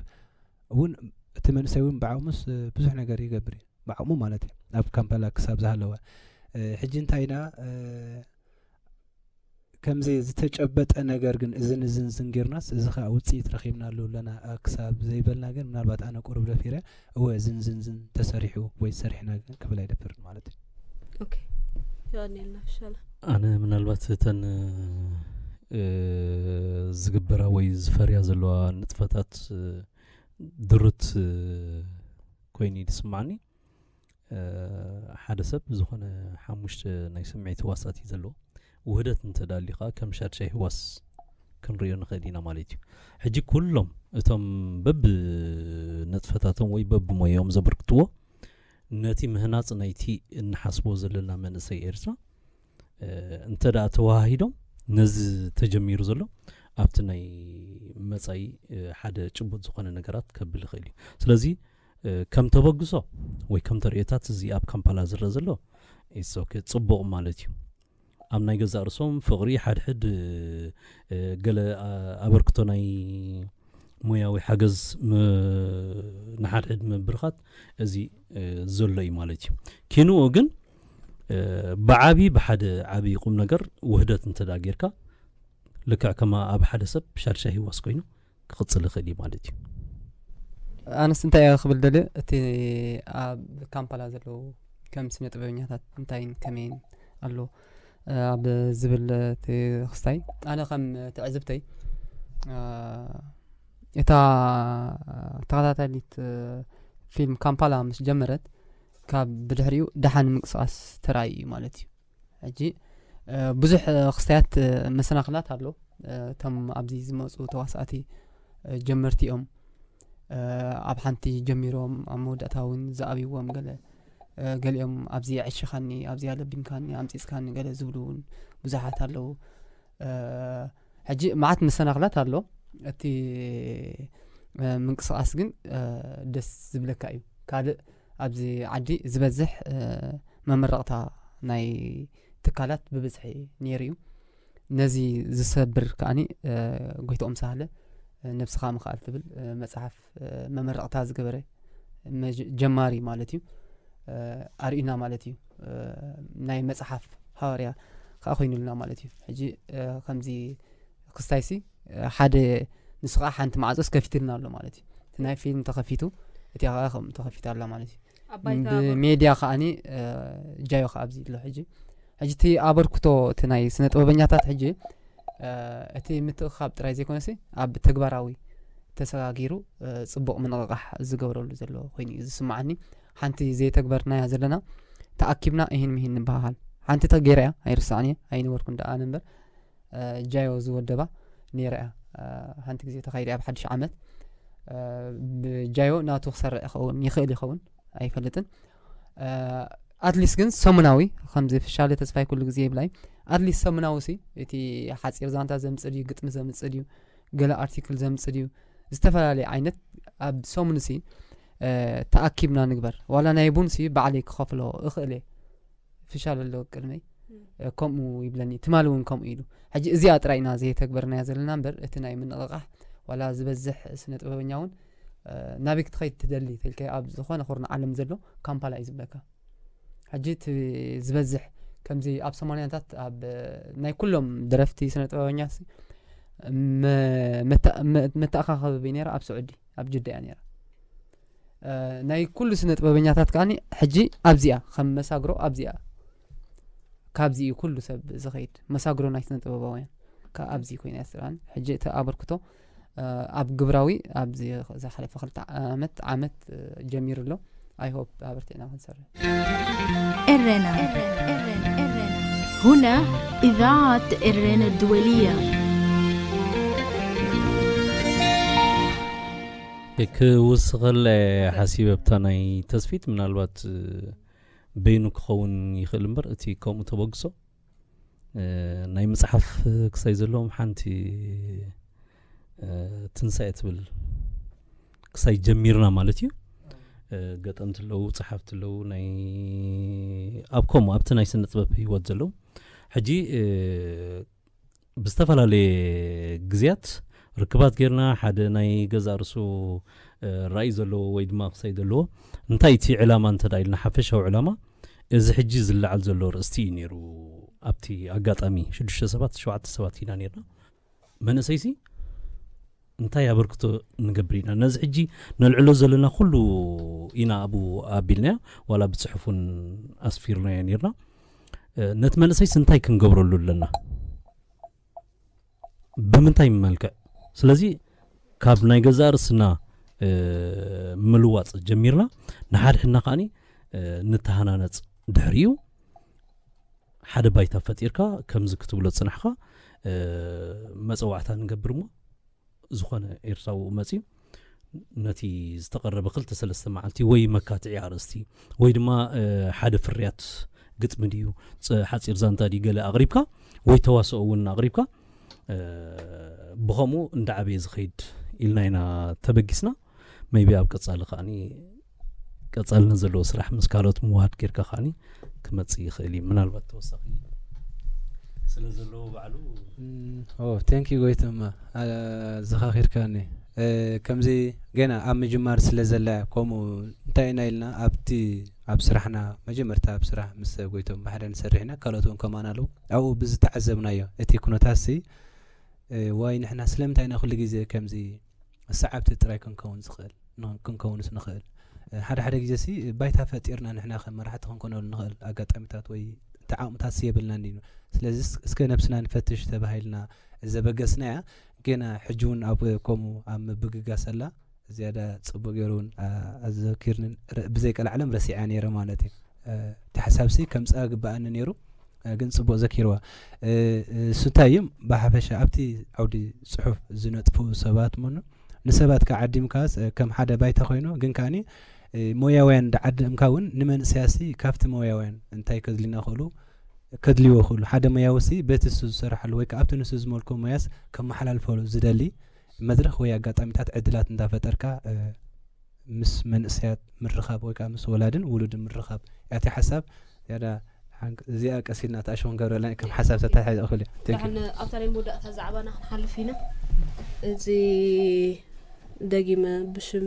እውን እቲ መንእሰይ እውን ብዓቕሙስ ብዙሕ ነገር ይገብር እዩ። ብዓቕሙ ማለት እዩ። ኣብ ካምፓላ ክሳብ ዝሃለወ ሕጂ እንታይ ኢና ከምዚ ዝተጨበጠ ነገር ግን እዝን እዝን ዝን ጌርናስ፣ እዚ ኸኣ ውጽኢት ረኺብናሉ ኣለና፣ እ፣ ክሳብ ዘይበልና ግን፣ ምናልባት ኣነ ቁሩብ ደፊረ፣ እወ፣ እዝን እዝን እዝን ተሰሪሑ ወይ ሰሪሕና ግን ክብል ኣይደፍርን ማለት እዩ። ኦኬ፣ የቐንየልና ፍሻለ። ኣነ ምናልባት እተን፣ እ፣ ዝግበራ ወይ ዝፈርያ ዘለዋ ንጥፈታት፣ እ፣ ድሩት፣ እ፣ ኮይኑ እዩ ዝስማዓኒ። እ፣ ሓደ ሰብ ዝኾነ ሓሙሽተ ናይ ስምዒት ህዋሳት እዩ ዘለዎ። ውህደት እንተዳልዩ ከዓ ከም ሻድሻይ ህዋስ ክንሪኦ ንኽእል ኢና ማለት እዩ። ሕጂ ኩሎም እቶም በብ ንጥፈታቶም ወይ በብ ሞያኦም ዘበርክትዎ ነቲ ምህናፅ ናይቲ እንሓስቦ ዘለና መንእሰይ ኤርትራ፣ እ፣ እንተ ደኣ ተወሃሂዶም ነዚ ተጀሚሩ ዘሎ ኣብቲ ናይ መጻኢ፣ እ፣ ሓደ ጭቡጥ ዝኾነ ነገራት ከብል ይኽእል እዩ። ስለዚ፣ እ፣ ከም ተበግሶ ወይ ከም ተርእዮታት እዚ ኣብ ካምፓላ ዝረአ ዘሎ it's okay፣ ጽቡቕ ማለት እዩ። ኣብ ናይ ገዛእ ርእሶም ፍቕሪ ሓድሕድ፣ እ፣ ገለ፣ እ፣ ኣበርክቶ ናይ ሞያዊ ሓገዝ ም-፣ ንሓድሕድ ምብርኻት እዚ፣ እ፣ ዘሎ እዩ ማለት እዩ። ኪንኡ ግን፣ እ፣ ብዓቢ ብሓደ ዓቢ ቁም ነገር ውህደት እንተ ደኣ ጌርካ ልክዕ ከማ ኣብ ሓደ ሰብ ሻድሻይ ህዋስ ኮይኑ ክቕጽል ይኽእል እዩ ማለት እዩ። ኣነስ እንታይ እየ ክብል ደልየ፣ እቲ ኣብ ካምፓላ ዘለዉ ከም ስነ ጥበበኛታት እንታይን ከመይን ኣሎ፣ እ፣ ኣብ ዝብል እቲ ክስታይ፣ ኣነ ከም ትዕዝብተይ፣ እ፣ እታ ተኸታታሊት፣ እ፣ ፊልም ካምፓላ ምስ ጀመረት፣ ካብ ብድሕሪኡ ደሓን ምንቅስቓስ ተራእዩ እዩ ማለት እዩ። ሕጂ፣ እ፣ ብዙሕ፣ እ፣ ክስታያት፣ እ፣ መሰናኽላት ኣሎ። እ፣ እቶም ኣብዚ ዝመፁ ተዋሳእቲ፣ እ፣ ጀመርቲ እዮም። እ፣ ኣብ ሓንቲ ጀሚሮም ኣብ መወዳእታ እውን ዝኣብይዎም ገለ፣ እ፣ ገሊኦም ኣብዚ ኣዕሺኻኒ፣ ኣብዚ ኣለቢምካኒ፣ ኣምፂፅካኒ ገለ ዝብሉ እውን ብዙሓት ኣለዉ። እ፣ ሕጂ መዓት መሰናኽላት ኣሎ። እቲ፣ እ፣ ምንቅስቓስ ግን፣ እ፣ ደስ ዝብለካ እዩ። ካልእ ኣብዚ ዓዲ ዝበዝሕ፣ እ፣ መመረቕታ ናይ ትካላት ብብዝሒ ነይሩ እዩ። ነዚ ዝሰብር ከኣኒ፣ እ፣ ጎይትኦም ሳህለ፣ እ፣ ነብስኻ ምኽኣል ትብል፣ እ፣ መጽሓፍ፣ እ፣ መመረቕታ ዝገበረ መጀ-፣ ጀማሪ ማለት እዩ። እ፣ ኣርእዩና ማለት እዩ። እ፣ ናይ መጽሓፍ ሃዋርያ ከኣ ኮይኑልና ማለት እዩ። ሕጂ፣ እ፣ ከምዚ ክስታይሲ፣ እ፣ ሓደ ንሱ ከኣ ሓንቲ ማዕጾስ ከፊትልና ኣሎ ማለት እዩ። እቲ ናይ ፊልም ተኸፊቱ፣ እቲኣ ከኣ ከምኡ ተኸፊታ ኣላ ማለት እዩ። ኣባይታ ብሜድያ ከኣኒ፣ እ፣ ጃዮ ከኣ ኣብዚ ኣሎ ሕጂ። ሕጂ እቲ ኣበርክቶ እቲ ናይ ስነ ጥበበኛታት ሕጂ፣ እ፣ እቲ ምትእኽኻብ ጥራይ ዘይኮነሲ ኣብ ተግባራዊ ተሰጋጊሩ፣ እ፣ ጽቡቕ ምንቕቓሕ ዝገብረሉ ዘሎ ኮይኑ እዩ ዝስምዓኒ። ሓንቲ ዘይተግበርናያ ዘለና ተኣኪብና እሂን ምሂን ንበሃሃል። ሓንቲ ተገይራ እያ፣ ኣይርስዓን እየ፣ ኣይነበርኩን ደኣ ኣነ እምበር፣ እ፣ ጃዮ ዝወደባ ነይራ እያ። እ፣ ሓንቲ ግዜ ተኻይዳ እያ ኣብ ሓድሽ ዓመት። እ፣ ብጃዮ ናቱ ክሰርዕ ይኸውን፣ ይኽእል ይኸውን፣ ኣይፈልጥን። እ፣ ኣትሊስት ግን ሰሙናዊ፣ ከምዚ ፍሻለ ተስፋይ ኩሉ ግዜ ይብላ እዩ። ኣትሊስት ሰሙናዊ ሲ፣ እቲ ሓጺር ዛንታ ዘምጽእ ድዩ፣ ግጥሚ ዘምጽእ ድዩ፣ ገለ ኣርቲክል ዘምጽእ ድዩ፣ ዝተፈላለየ ዓይነት ኣብ ሰሙን ሲ፣ እ፣ ተኣኪብና ንግበር። ዋላ ናይ ቡን ሲ ባዕለይ ክኸፍሎ እኽእል እየ። ፍሻል ኣሎ ቅድመይ፣ እ፣ ከምኡ ይብለኒ። ትማሊ እውን ከምኡ ኢሉ። ሕጂ እዚኣ ጥራይ ኢና ዘይተግበርናያ ዘለና እምበር፣ እቲ ናይ ምንቕቓሕ ዋላ ዝበዝሕ ስነ ጥበበኛ እውን፣ እ፣ ናበይ ክትኸይድ ትደሊ ተልካዮ ኣብ ዝኾነ ኩርናዕ ዓለም ዘሎ ካምፓላ እዩ ዝብለካ። ሕጂ እቲ ዝበዝሕ ከምዚ ኣብ ሰማንያታት ኣብ፣ እ፣ ናይ ኩሎም ደረፍቲ ስነ ጥበበኛ ሲ፣ መ-፣ መተ-፣ መ-፣ መተኣኻኸቢ ነይራ ኣብ ስዑዲ፣ ኣብ ጅዳ እያ ነይራ። እ፣ ናይ ኩሉ ስነ ጥበበኛታት ከኣኒ ሕጂ ኣብዚኣ ከም መሳግሮ ኣብዚኣ፣ ካብዚ እዩ ኩሉ ሰብ ዝኸይድ፣ መሳግሮ ናይ ስነ ጥበባውያን ከኣ ኣብዚ ኮይና እያ ስራን። ሕጂ እቲ ኣበርክቶ፣ እ፣ ኣብ ግብራዊ ኣብዚ ዝሓለፈ ክልተ ዓመት፣ ዓመት፣ እ፣ ጀሚሩ ኣሎ። ኣይ ሆፕ ኣበርቲዕና ክንሰርሕ። ኤረና። هنا إذاعة إرينا الدولية. ክውስኸለ ሓሲበ ብታ ናይ ተስፊት ምናልባት፣ እ፣ በይኑ ክኸውን ይኽእል እምበር እቲ ከምኡ ተበግሶ፣ እ፣ ናይ መጽሓፍ ክሳይ ዘለዎም ሓንቲ፣ እ፣ ትንሳኤ ትብል ክሳይ ጀሚርና ማለት እዩ። እ፣ ገጠምቲ ኣለዉ፣ ጸሓፍቲ ኣለዉ፣ ናይ ኣብ ከምኡ ኣብቲ ናይ ስነ ጥበብ ህይወት ዘለዉ። ሕጂ፣ እ፣ ብዝተፈላለየ ግዜያት ርክባት ጌርና ሓደ ናይ ገዛእ ርእሱ፣ እ፣ ራእይ ዘለዎ ወይ ድማ ክሳይ ዘለዎ እንታይ እቲ ዕላማ እንተ ደኣ ኢልና ሓፈሻዊ ዕላማ እዚ ሕጂ ዝለዓል ዘሎ ርእስቲ እዩ ነይሩ ኣብቲ ኣጋጣሚ ሽዱሽተ ሰባት ሸውዓተ ሰባት ኢና ነርና። መንእሰይሲ እንታይ ኣበርክቶ ንገብር ኢና? ነዚ ሕጂ ነልዕሎ ዘለና ኩሉ ኢና ኣብኡ ኣቢልናዮ፣ ዋላ ብጽሑፍ እውን ኣስፊርናዮ ነርና። ነቲ መንእሰይሲ እንታይ ክንገብረሉ ኣለና? ብምንታይ መልክዕ? ስለዚ ካብ ናይ ገዛእ ርእስና ምልዋጥ ጀሚርና፣ ንሓድሕድና ከዓኒ ንተሃናነጽ። ድሕሪኡ ሓደ ባይታ ፈጢርካ ከምዚ ክትብሎ ጽናሕካ፣ መጸዋዕታ ንገብር እሞ፣ ዝኾነ ኤርትራዊ መጺኡ ነቲ ዝተቐረበ ክልተ ሰለስተ መዓልቲ ወይ መካትዒ ኣርእስቲ ወይ ድማ ሓደ ፍርያት ግጥሚ ድዩ፣ ሓጺር ዛንታ ድዩ፣ ገለ ኣቕሪብካ ወይ ተዋስኦ እውን ኣቕሪብካ፣ ብኸምኡ እንዳዓበየ ዝኸይድ ኢልና ኢና ተበጊስና። መይቢ ኣብ ቀጻሊ ከዓኒ ቀጻልነት ዘለዎ ስራሕ ምስ ካልኦት ምውሃድ ጌርካ ከዓኒ ክመጽእ ይኽእል እዩ። ምናልባት ተወሳኺ ስለ ዘለዎ ባዕሉ። ቴንክ ዩ ጎይተማ፣ ዘኻኺርካኒ። ከምዚ ገና ኣብ ምጅማር ስለ ዘላ፣ ከምኡ እንታይ ኢና ኢልና ኣብቲ ኣብ ስራሕና መጀመርታ ኣብ ስራሕ ምስ ጎይቶም ብሓደ ንሰርሕ ኢና፣ ካልኦት እውን ከማን ኣለዉ። ኣብኡ ብዝተዓዘብናዮ እቲ ኩነታት ሲ ዋይ ንሕና ስለምንታይ ኢና ኩሉ ግዜ ከምዚ ሰዓብቲ ጥራይ ክንከውን ዝኽእል ክንከውንስ ንኽእል? ሓደ ሓደ ግዜ ሲ ባይታ ፈጢርና ንሕና ከም መራሕቲ ክንኮነሉ ንኽእል ኣጋጣሚታት ወይ ተዓቕምታት ሲ የብልናን እዩ። ስለዚ እስከ ነብስና ንፈትሽ ተባሂልና ዘበገስናያ፣ ገና ሕጂ እውን ኣብ ከምኡ ኣብ ምብግጋስ ኣላ። ዝያዳ ጽቡቅ ገይሩ እውን ኣዘኪርኒ። ብዘይ ቀልዓለም ረሲዓ ነይረ ማለት እዩ። እቲ ሓሳብሲ ከምጽኣ ግብኣኒ ነይሩ፣ ግን ጽቡቅ ዘኪርዋ። እሱ እንታይ እዩ፣ ብሓፈሻ ኣብቲ ዓውዲ ጽሑፍ ዝነጥፉ ሰባት ምኑ ንሰባት ከዓዲምካስ ከም ሓደ ባይታ ኮይኑ፣ ግን ከዓኒ ሞያውያን ደዓዲምካ እውን ንመንእሰያሲ ካብቲ ሞያውያን እንታይ ከድልና ክእሉ ከድልዎ ክእሉ፣ ሓደ ሞያውሲ በቲ ንሱ ዝሰርሓሉ ወይ ከዓ ኣብቲ ንሱ ዝመልኮ ሞያስ ከመሓላልፈሉ ዝደሊ መድረኽ ወይ ኣጋጣሚታት ዕድላት እንዳፈጠርካ ምስ መንእሰያት ምርኻብ ወይ ከዓ ምስ ወላድን ውሉድን ምርኻብ ያቲ ሓሳብ ያዳ እዚኣ ቀሲልና ተኣሸውን ገብረላ ከም ሓሳብ ተታሓ ይኽእል እዩ። ኣብታ ናይ መወዳእታ ዛዕባና ክንሓልፍ ኢና። እዚ ደጊመ ብሽም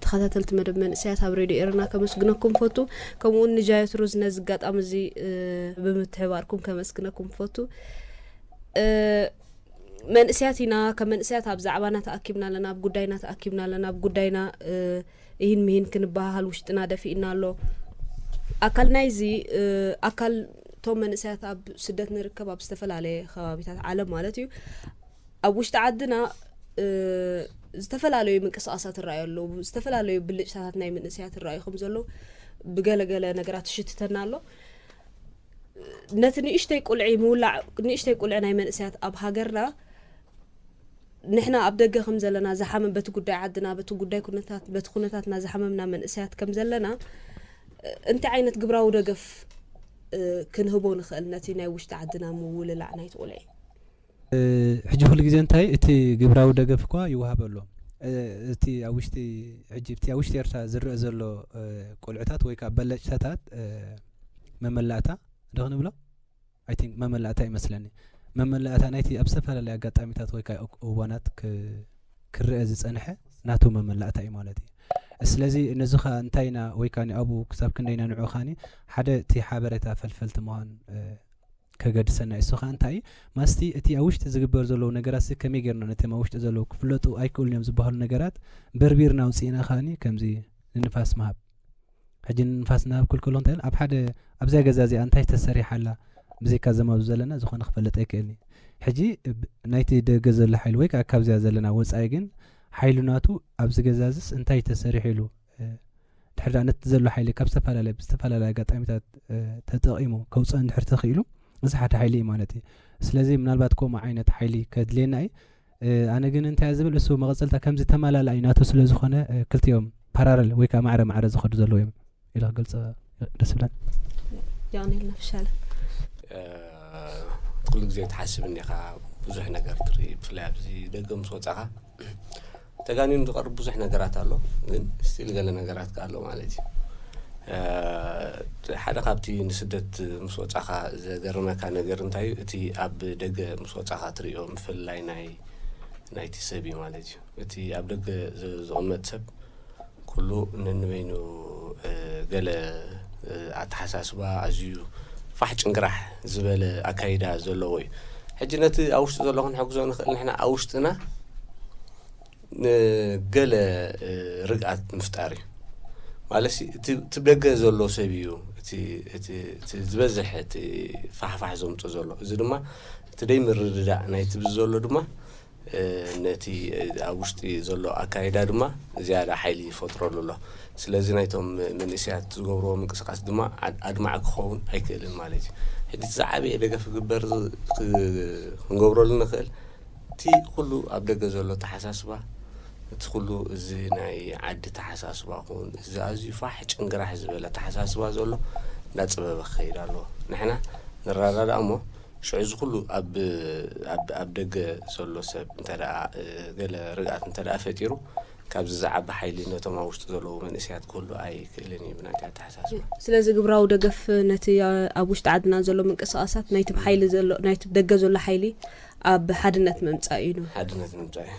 ተኸታተልቲ መደብ መንእሰያት ኣብ ሬድዮ ኤርና ከመስግነኩም ፈቱ። ከምኡውን ንጃየት ሩዝ ነዚ ኣጋጣሚ እዚ ብምትሕባርኩም ከመስግነኩም ፈቱ። መንእሰያት ኢና። ከም መንእሰያት ኣብ ዛዕባና ተኣኪብና ኣለና፣ ኣብ ጉዳይና ተኣኪብና ኣለና፣ ኣብ ጉዳይና እሂን ምሂን ክንበሃሃል ውሽጥና ደፊእና ኣሎ። ኣካል ናይዚ ኣካል እቶም መንእሰያት ኣብ ስደት ንርከብ ኣብ ዝተፈላለየ ከባቢታት ዓለም ማለት እዩ። ኣብ ውሽጢ ዓድና ዝተፈላለዩ ምንቅስቃሳት ይረኣዩ ኣለዉ። ዝተፈላለዩ ብልጭታታት ናይ መንእሰያት ይረኣዩ ከም ዘለዉ ብገለገለ ነገራት ይሽትተና ኣሎ። ነቲ ንእሽተይ ቁልዒ ምውላዕ ንእሽተይ ቁልዒ ናይ መንእሰያት ኣብ ሃገርና ንሕና ኣብ ደገ ከም ዘለና ዝሓመም በቲ ጉዳይ ዓድና በቲ ጉዳይ ኩነታት በቲ ኩነታትና ዝሓመምና መንእሰያት ከም ዘለና እንታይ ዓይነት ግብራዊ ደገፍ ክንህቦ ንኽእል ነቲ ናይ ውሽጢ ዓድና ምውልላዕ ናይቲ ቁልዒ? ሕጂ ኩሉ ግዜ እንታይ እቲ ግብራዊ ደገፍ እኳ ይወሃብ ኣሎ። እቲ ኣብ ውሽጢ ሕጂ እቲ ኣብ ውሽጢ ኤርትራ ዝረአ ዘሎ ቆልዕታት ወይ ከዓ በለጭታታት መመላእታ ዶ ክንብሎ I think መመላእታ ይመስለኒ። መመላእታ ናይቲ ኣብ ዝተፈላለየ ኣጋጣሚታት ወይ ከዓ እዋናት ክረአ ዝፀንሐ ናቱ መመላእታ እዩ ማለት እዩ። ስለዚ ነዚ ከዓ እንታይ ኢና ወይ ከዓ ኣብኡ ክሳብ ክንደይና ንዑ ከዓኒ ሓደ እቲ ሓበሬታ ፈልፈልቲ ምዃን ከገድሰና እዩ። እሱ ከዓ እንታይ እዩ ማስቲ እቲ ኣብ ውሽጢ ዝግበር ዘለዉ ነገራት ሲ ከመይ ጌርና ነቶም ኣብ ውሽጢ ዘለዉ ክፍለጡ ኣይክእሉን እዮም ዝበሃሉ ነገራት በርቢርና ኣውፅእና ከዓኒ ከምዚ ንንፋስ ምሃብ ሕጂ ንንፋስ እናሃብኩ ክልክሎ እንታይ ኣብ ሓደ ኣብዚኣ ገዛ እዚኣ እንታይ ተሰሪሓ ኣላ ብዘይካ ዘማብ ዘለና ዝኾነ ክፈልጥ ኣይክእልኒ። ሕጂ ናይቲ ደገ ዘሎ ሓይሊ ወይ ከዓ ካብዚኣ ዘለና ወፃኢ ግን ሓይሉ ናቱ ኣብዚ ገዛ እዚስ እንታይ ተሰሪሑ ኢሉ ድሕር ዳኣ ነቲ ዘሎ ሓይሊ ካብ ዝተፈላለየ ብዝተፈላለየ ኣጋጣሚታት ተጠቒሙ ከውፅኦ እንድሕር ተኽኢሉ እዚ ሓደ ሓይሊ እዩ ማለት እዩ። ስለዚ ምናልባት ከምኡ ዓይነት ሓይሊ ከድልየና እዩ። ኣነ ግን እንታይ እየ ዝብል እሱ መቐፀልታ ከምዚ ተማላላኢ ናቱ ስለ ዝኾነ ክልቲኦም ፓራረል ወይ ከዓ ማዕረ ማዕረ ዝኸዱ ዘለዉ እዮም ኢለ ክገልፀ ደስ ይብለኒ። የቐንየልና ፍሻለ። ኩሉ ግዜ ትሓስብ እንዲኻ ብዙሕ ነገር ትርኢ ብፍላይ ኣብዚ ደገ ምስ ወፃኻ ተጋኒኑ ዝቐርብ ብዙሕ ነገራት ኣሎ ግን ስቲል ገለ ነገራት ከ ኣሎ ማለት እዩ ሓደ ካብቲ ንስደት ምስ ወፃኻ ዘገርመካ ነገር እንታይ እዩ እቲ ኣብ ደገ ምስ ወፃኻ ትሪኦ ምፍልላይ ናይ ናይቲ ሰብ እዩ ማለት እዩ እቲ ኣብ ደገ ዝቕመጥ ሰብ ኩሉ ነንበይኑ ገለ ኣተሓሳስባ ኣዝዩ ፋሕ ጭንግራሕ ዝበለ ኣካይዳ ዘለዎ እዩ። ሕጂ ነቲ ኣብ ውሽጢ ዘሎ ክንሕግዞ ንኽእል ንሕና ኣብ ውሽጥና ንገለ እ፣ ርግኣት ምፍጣር እዩ። ማለት እቲ እቲ ደገ ዘሎ ሰብ እዩ እቲ እቲ እቲ ዝበዝሕ እቲ ፋሕፋሕ ዘምጾ ዘሎ። እዚ ድማ እቲ ደይ ምርድዳእ ናይቲ ብዚ ዘሎ ድማ እ፣ ነቲ እ፣ ኣብ ውሽጢ ዘሎ ኣካይዳ ድማ ዝያዳ ሓይሊ ይፈጥረሉ ኣሎ። ስለዚ ናይቶም መንእሰያት ዝገብርዎ ምንቅስቃስ ድማ ኣድ- ኣድማዒ ክኸውን ኣይክእልን ማለት እዩ። ሕጂ እቲ ዝዓበየ ደገፍ ክግበር ዝ- ክ- ክንገብረሉ ንኽእል እቲ ኩሉ ኣብ ደገ ዘሎ ተሓሳስባ እቲ ኩሉ እዚ ናይ ዓዲ ተሓሳስባ ኹን እዚ ኣዝዩ ፋሕ ጭንግራሕ ዝበለ ተሓሳስባ ዘሎ እንዳፀበበ ክኸይድ ኣለዎ። ንሕና ንረዳዳእ እሞ ሽዑ እዚ ኩሉ ኣብ ኣብ ኣብ ደገ ዘሎ ሰብ እንተ ደኣ እ፣ ገለ ርግኣት እንተ ደኣ ፈጢሩ ካብዚ ዝዓቢ ሓይሊ ነቶም ኣብ ውሽጢ ዘለዉ መንእሰያት ክህሉ ኣይክእልን እዩ ብናይ ኣተሓሳስባ። ስለዚ ግብራዊ ደገፍ ነቲ ኣ- ኣብ ውሽጢ ዓድና ዘሎ ምንቅስቃሳት ናይቲ ሓይሊ ዘሎ ናይቲ ደገ ዘሎ ሓይሊ ኣብ ሓድነት ምምጻእ እዩ። ሓድነት ምምጻእ እዩ።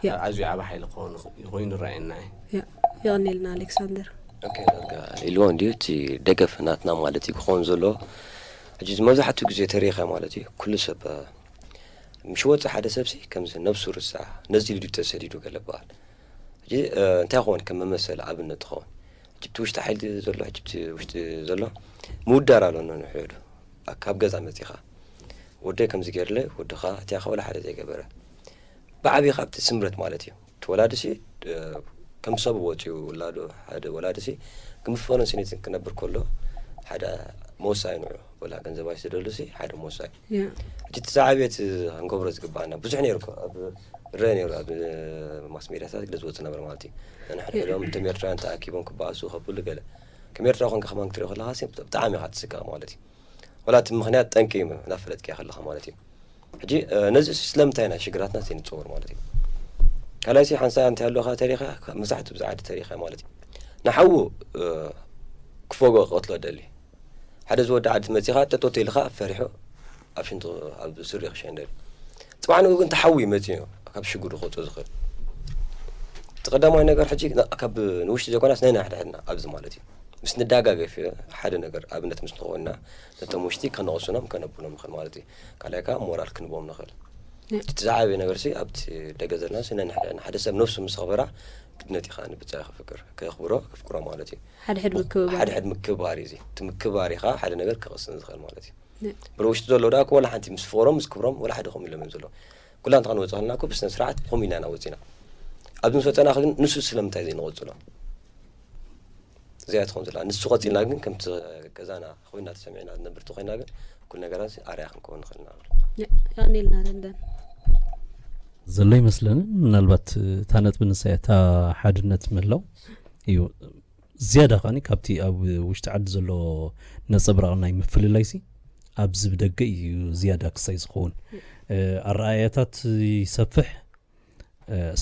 ያ። ኣዝዩ ዓቢ ሓይሊ ክኸውን ይኽ- ኮይኑ ይረኣየና እዩ። ያ፣ የቐንየልና ኣሌክሳንደር። ኦኬ፣ ዳርጋ ኢልዎ እንድዩ እቲ ደገፍ ናትና ማለት እዩ ክኸውን ዘሎ። ሕጂ እዚ መብዛሕትኡ ግዜ ተሪኸ ማለት እዩ ኩሉ ሰብ እ፣ ምሽ ወፂ ሓደ ሰብሲ ከምዚ ነብሱ ርሳዕ ነዚ ኢሉ ድዩ ተሰዲዱ ገለ በሃል። ሕጂ እ፣ እንታይ ክኸውን ከም መመሰል ኣብነት ትኸውን። ሕጂ እቲ ውሽጢ ሓይሊ ዘሎ ሕጂ እቲ ውሽጢ ዘሎ ምውዳር ኣሎ ነንሕዱ ካብ ገዛ መፂኻ ወደይ ከምዚ ገይርለ ወድኻ እቲያ ከወላ ሓደ ዘይገበረ ብዓብኻ ኣብቲ ስምረት ማለት እዩ። እቲ ወላዲ ሲ እ፣ ከም ሰብ ወፂኡ ውላዱ ሓደ ወላዲ ሲ ክምፍቕርን ስኒትን ክነብር ከሎ ሓደ መወሳይ ንዑ ወላ ገንዘብ ኣይስደሉ ሲ ሓደ መወሳይ ያ። ሕጂ እቲ ዝዓብየት ክንገብሮ ዝግባኣና ብዙሕ ነይሩ እኮ። ኣብ ረአ ነይሩ ኣብ ማስ ሜዲያታት ግለ ዝወፁ ነበር ማለት እዩ። ንሕድሕዶም እቶም ኤርትራውያን ተኣኪቦም ክበኣሱ ከብሉ ገለ ከም ኤርትራ ኮንካ ከማን ክትሪኦ ከለካ ሲ ብጣዕሚ ኢኻ ትስቀቕ ማለት እዩ። ወላ እቲ ምኽንያት ጠንቂ እዩ እናፈለጥክያ ከለኻ ማለት እዩ። ሕጂ እ፣ ነዚ ስለምንታይ ኢና ሽግራትና ዘይንፅወር ማለት እዩ። ካልኣይሲ ሓንሳ እንታይ ኣለካ ተሪኻ መብዛሕትኡ ብዛዕዲ ተሪኻ ማለት እዩ። ንሓዉ እ፣ ክፈጎ ክቐትሎ ደሊ ሓደ ዝወዲ ዓዲ መፂኻ ጠጦት ኢልካ ፈሪሑ ኣብ ሽንቲ ኣብ ስሪ ክሸንደል ፅባሕ ንኡ ግን ተሓዊ መፂኡ ካብ ሽግሩ ክወፅኦ ዝኽእል እቲ ቀዳማይ ነገር ሕጂ ና- ካብ ንውሽጢ ዘይኮናስ ናይ ናሕድሕድና ኣብዚ ማለት እዩ ምስ ንዳጋገፍ ሓደ ነገር ኣብነት ምስ ንኾንና ነቶም ውሽጢ ከነቕሱኖም ከነብሎም ንኽእል ማለት እዩ ካልኣይ ከዓ ሞራል ክንቦም ንኽእል እቲ ዝዓበየ ነገር ሲ ኣብቲ ደገ ዘለና ሲ ናይ ናሕድሕድና ሓደ ሰብ ነብሱ ምስ ኣኽበራ ግድነት ኢኻ ንብፃ ከፍቅር ከኽብሮ ከፍቅሮ ማለት እዩ ሓደ ሕድ ምክብባር ሓደ ሕድ ምክብባር እዩ እዚ እቲ ምክብባር ኢኻ ሓደ ነገር ክቕስን ዝኽእል ማለት እዩ ብሮ ውሽጢ ዘሎ ዳ ወላ ሓንቲ ምስ ፍቕሮም ምስ ክብሮም ወላ ሓደ ከምኡ ኢሎም እዮም ዘለዉ ኩላ እንተ ክንወፅእ ከለና እኮ ብስነ ስርዓት ከምኡ ኢና ኢና ወፂና ኣብዚ ምስ ወፀና ግን ንሱ ስለምንታይ ዘይንቐፅሎ እዚኣ ትኸውን ዘላ ንሱ ቀፂልና ግን ከምቲ ገዛና ኮይና ተሰሚዕና ዝነብርቲ ኮይና ግን ኩሉ ነገራት ኣርያ ክንከውን ንኽእል ኢና የቐኔልና ደንደን ዘሎ ይመስለኒ ምናልባት እታ ነጥቢ ንሳ እያ እታ ሓድነት ምህላው እዩ ዝያዳ ከዓኒ ካብቲ ኣብ ውሽጢ ዓዲ ዘሎ ነፀብራቕ ናይ ምፍልላይ ሲ ኣብዚ ብደገ እዩ ዝያዳ ክሳይ ዝኸውን ኣረኣያታት ይሰፍሕ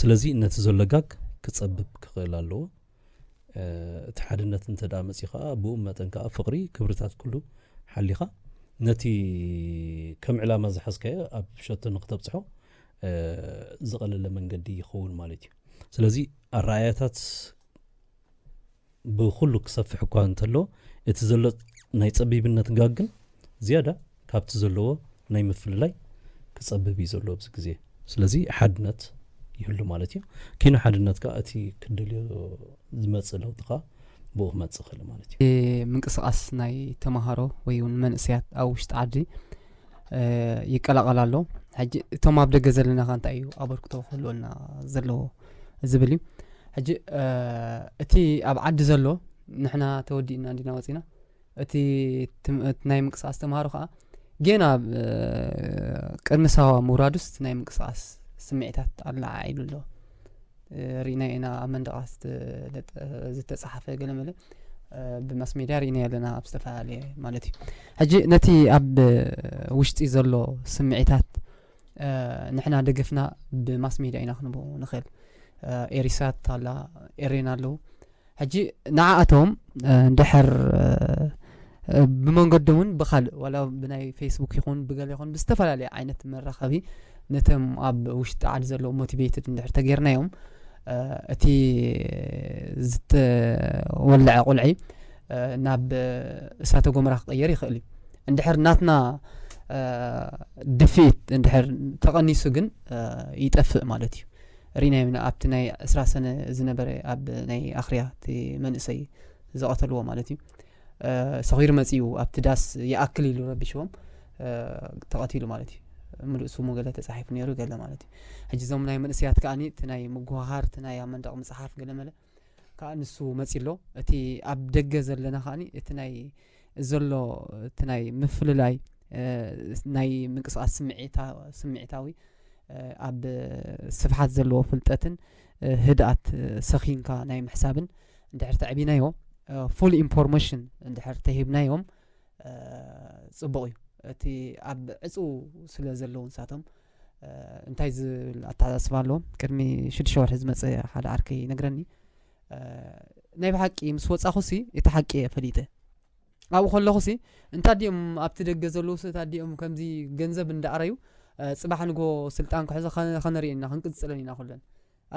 ስለዚ ነቲ ዘሎ ጋግ ክፀብብ ክኽእል ኣለዎ እቲ ሓድነት እንተ ደኣ መፅዩ ከዓ ብኡ መጠን ከዓ ፍቕሪ ክብርታት ኩሉ ሓሊኻ ነቲ ከም ዕላማ ዝሓዝካዮ ኣብ ሸቶ ንክተብፅሖ ዝቐለለ መንገዲ ይኸውን ማለት እዩ ስለዚ ኣረኣያታት ብኹሉ ክሰፍሕ እኳ እንተሎ እቲ ዘሎ ናይ ፀቢብነት ጋግ ግን ዝያዳ ካብቲ ዘለዎ ናይ ምፍልላይ ክፀብብ እዩ ዘሎ ኣብዚ ግዜ ስለዚ ሓድነት ይህሉ ማለት እዩ ኪኖ ሓድነት ከዓ እቲ ክደልዮ ዝመፅእ ለውጢ ከዓ ብኡ ክመፅእ ክእል ማለት እዩ ምንቅስቃስ ናይ ተምሃሮ ወይ እውን መንእሰያት ኣብ ውሽጢ ዓዲ ይቀላቀል ኣሎ ሕጂ እቶም ኣብ ደገ ዘለና ከ እንታይ እዩ ኣበርክቶ ክህልወልና ዘለዎ ዝብል እዩ ሕጂ እቲ ኣብ ዓዲ ዘሎ ንሕና ተወዲእና እንዲና ወፂና እቲ ናይ ምንቅስቃስ ተምሃሮ ከዓ ጌና ቅድሚ ሳዋ ምውራዱስ ናይ ምንቅስቃስ ስምዒታት ኣለዓዒሉ ኣሎ ርኢና ኢና ኣብ መንደቃት ዝተፀሓፈ ገለመለ ብማስ ሜድያ ርኢና ኣለና ኣብ ዝተፈላለየ ማለት እዩ ሕጂ ነቲ ኣብ ውሽጢ ዘሎ ስምዒታት ንሕና ደገፍና ብማስ ሜድያ ኢና ክንቦ ንኽእል ኤሪሳት ኣላ ኤሬን ኣለዉ ሕጂ ንዓኣቶም እንድሕር ብመንገዶምን ብካልእ ዋላ ብናይ ፌስቡክ ይኹን ብገለ ይኹን ብዝተፈላለየ ዓይነት መራኸቢ ነቶም ኣብ ውሽጢ ዓዲ ዘለዉ ሞቲቬትድ እንድሕር ተጌርናዮም እቲ ዝተወልዐ ቁልዒ ናብ እሳተ ጎመራ ክቀየር ይኽእል እዩ እንድሕር ናትና ድፊት እንድሕር ተቐኒሱ ግን ይጠፍእ ማለት እዩ። ርኢናዮ ኢና ኣብቲ ናይ ዕስራ ሰነ ዝነበረ ኣብ ናይ ኣኽርያ እቲ መንእሰይ ዝቐተልዎ ማለት እዩ። ሰኺሩ መፂኡ ኣብቲ ዳስ ይኣክል ኢሉ ረቢሽዎም ተቐቲሉ ማለት እዩ። ምሉእ ስሙ ገለ ተፃሒፉ ነይሩ ገለ ማለት እዩ። ሕጂ እዞም ናይ መንእሰያት ከዓኒ እቲ ናይ ምጉሃሃር እቲ ናይ ኣብ መንደቕ ምፅሓፍ ገለ መለ ከዓ ንሱ መፂ ኣሎ። እቲ ኣብ ደገ ዘለና ከዓኒ እቲ ናይ ዘሎ እቲ ናይ ምፍልላይ ናይ ምንቅስቃስ ስምዒታዊ ኣብ ስፍሓት ዘለዎ ፍልጠትን ህድኣት ሰኺንካ ናይ ምሕሳብን እንድሕር ተዕቢናዮ፣ ፉል ኢንፎርሜሽን እንድሕር ተሂብናዮም ፅቡቕ እዩ። እቲ ኣብ ዕፁ ስለ ዘለዉ ንሳቶም እንታይ ዝብል ኣተሓሳስባ ኣለዎም? ቅድሚ ሽዱሽተ ወርሒ ዝመፀ ሓደ ዓርከይ ይነግረኒ። ናይ ብሓቂ ምስ ወፃኹሲ እቲ ሓቂ እየ ፈሊጠ። ኣብኡ ከለኹሲ እንታ ዲኦም ኣብቲ ደገ ዘለዉ ሲ እንታ ዲኦም ከምዚ ገንዘብ እንዳኣረዩ ፅባሕ ንጎ ስልጣን ክሕዞ ከነርኢ ኢና ክንቅፅለን ኢና ኩለን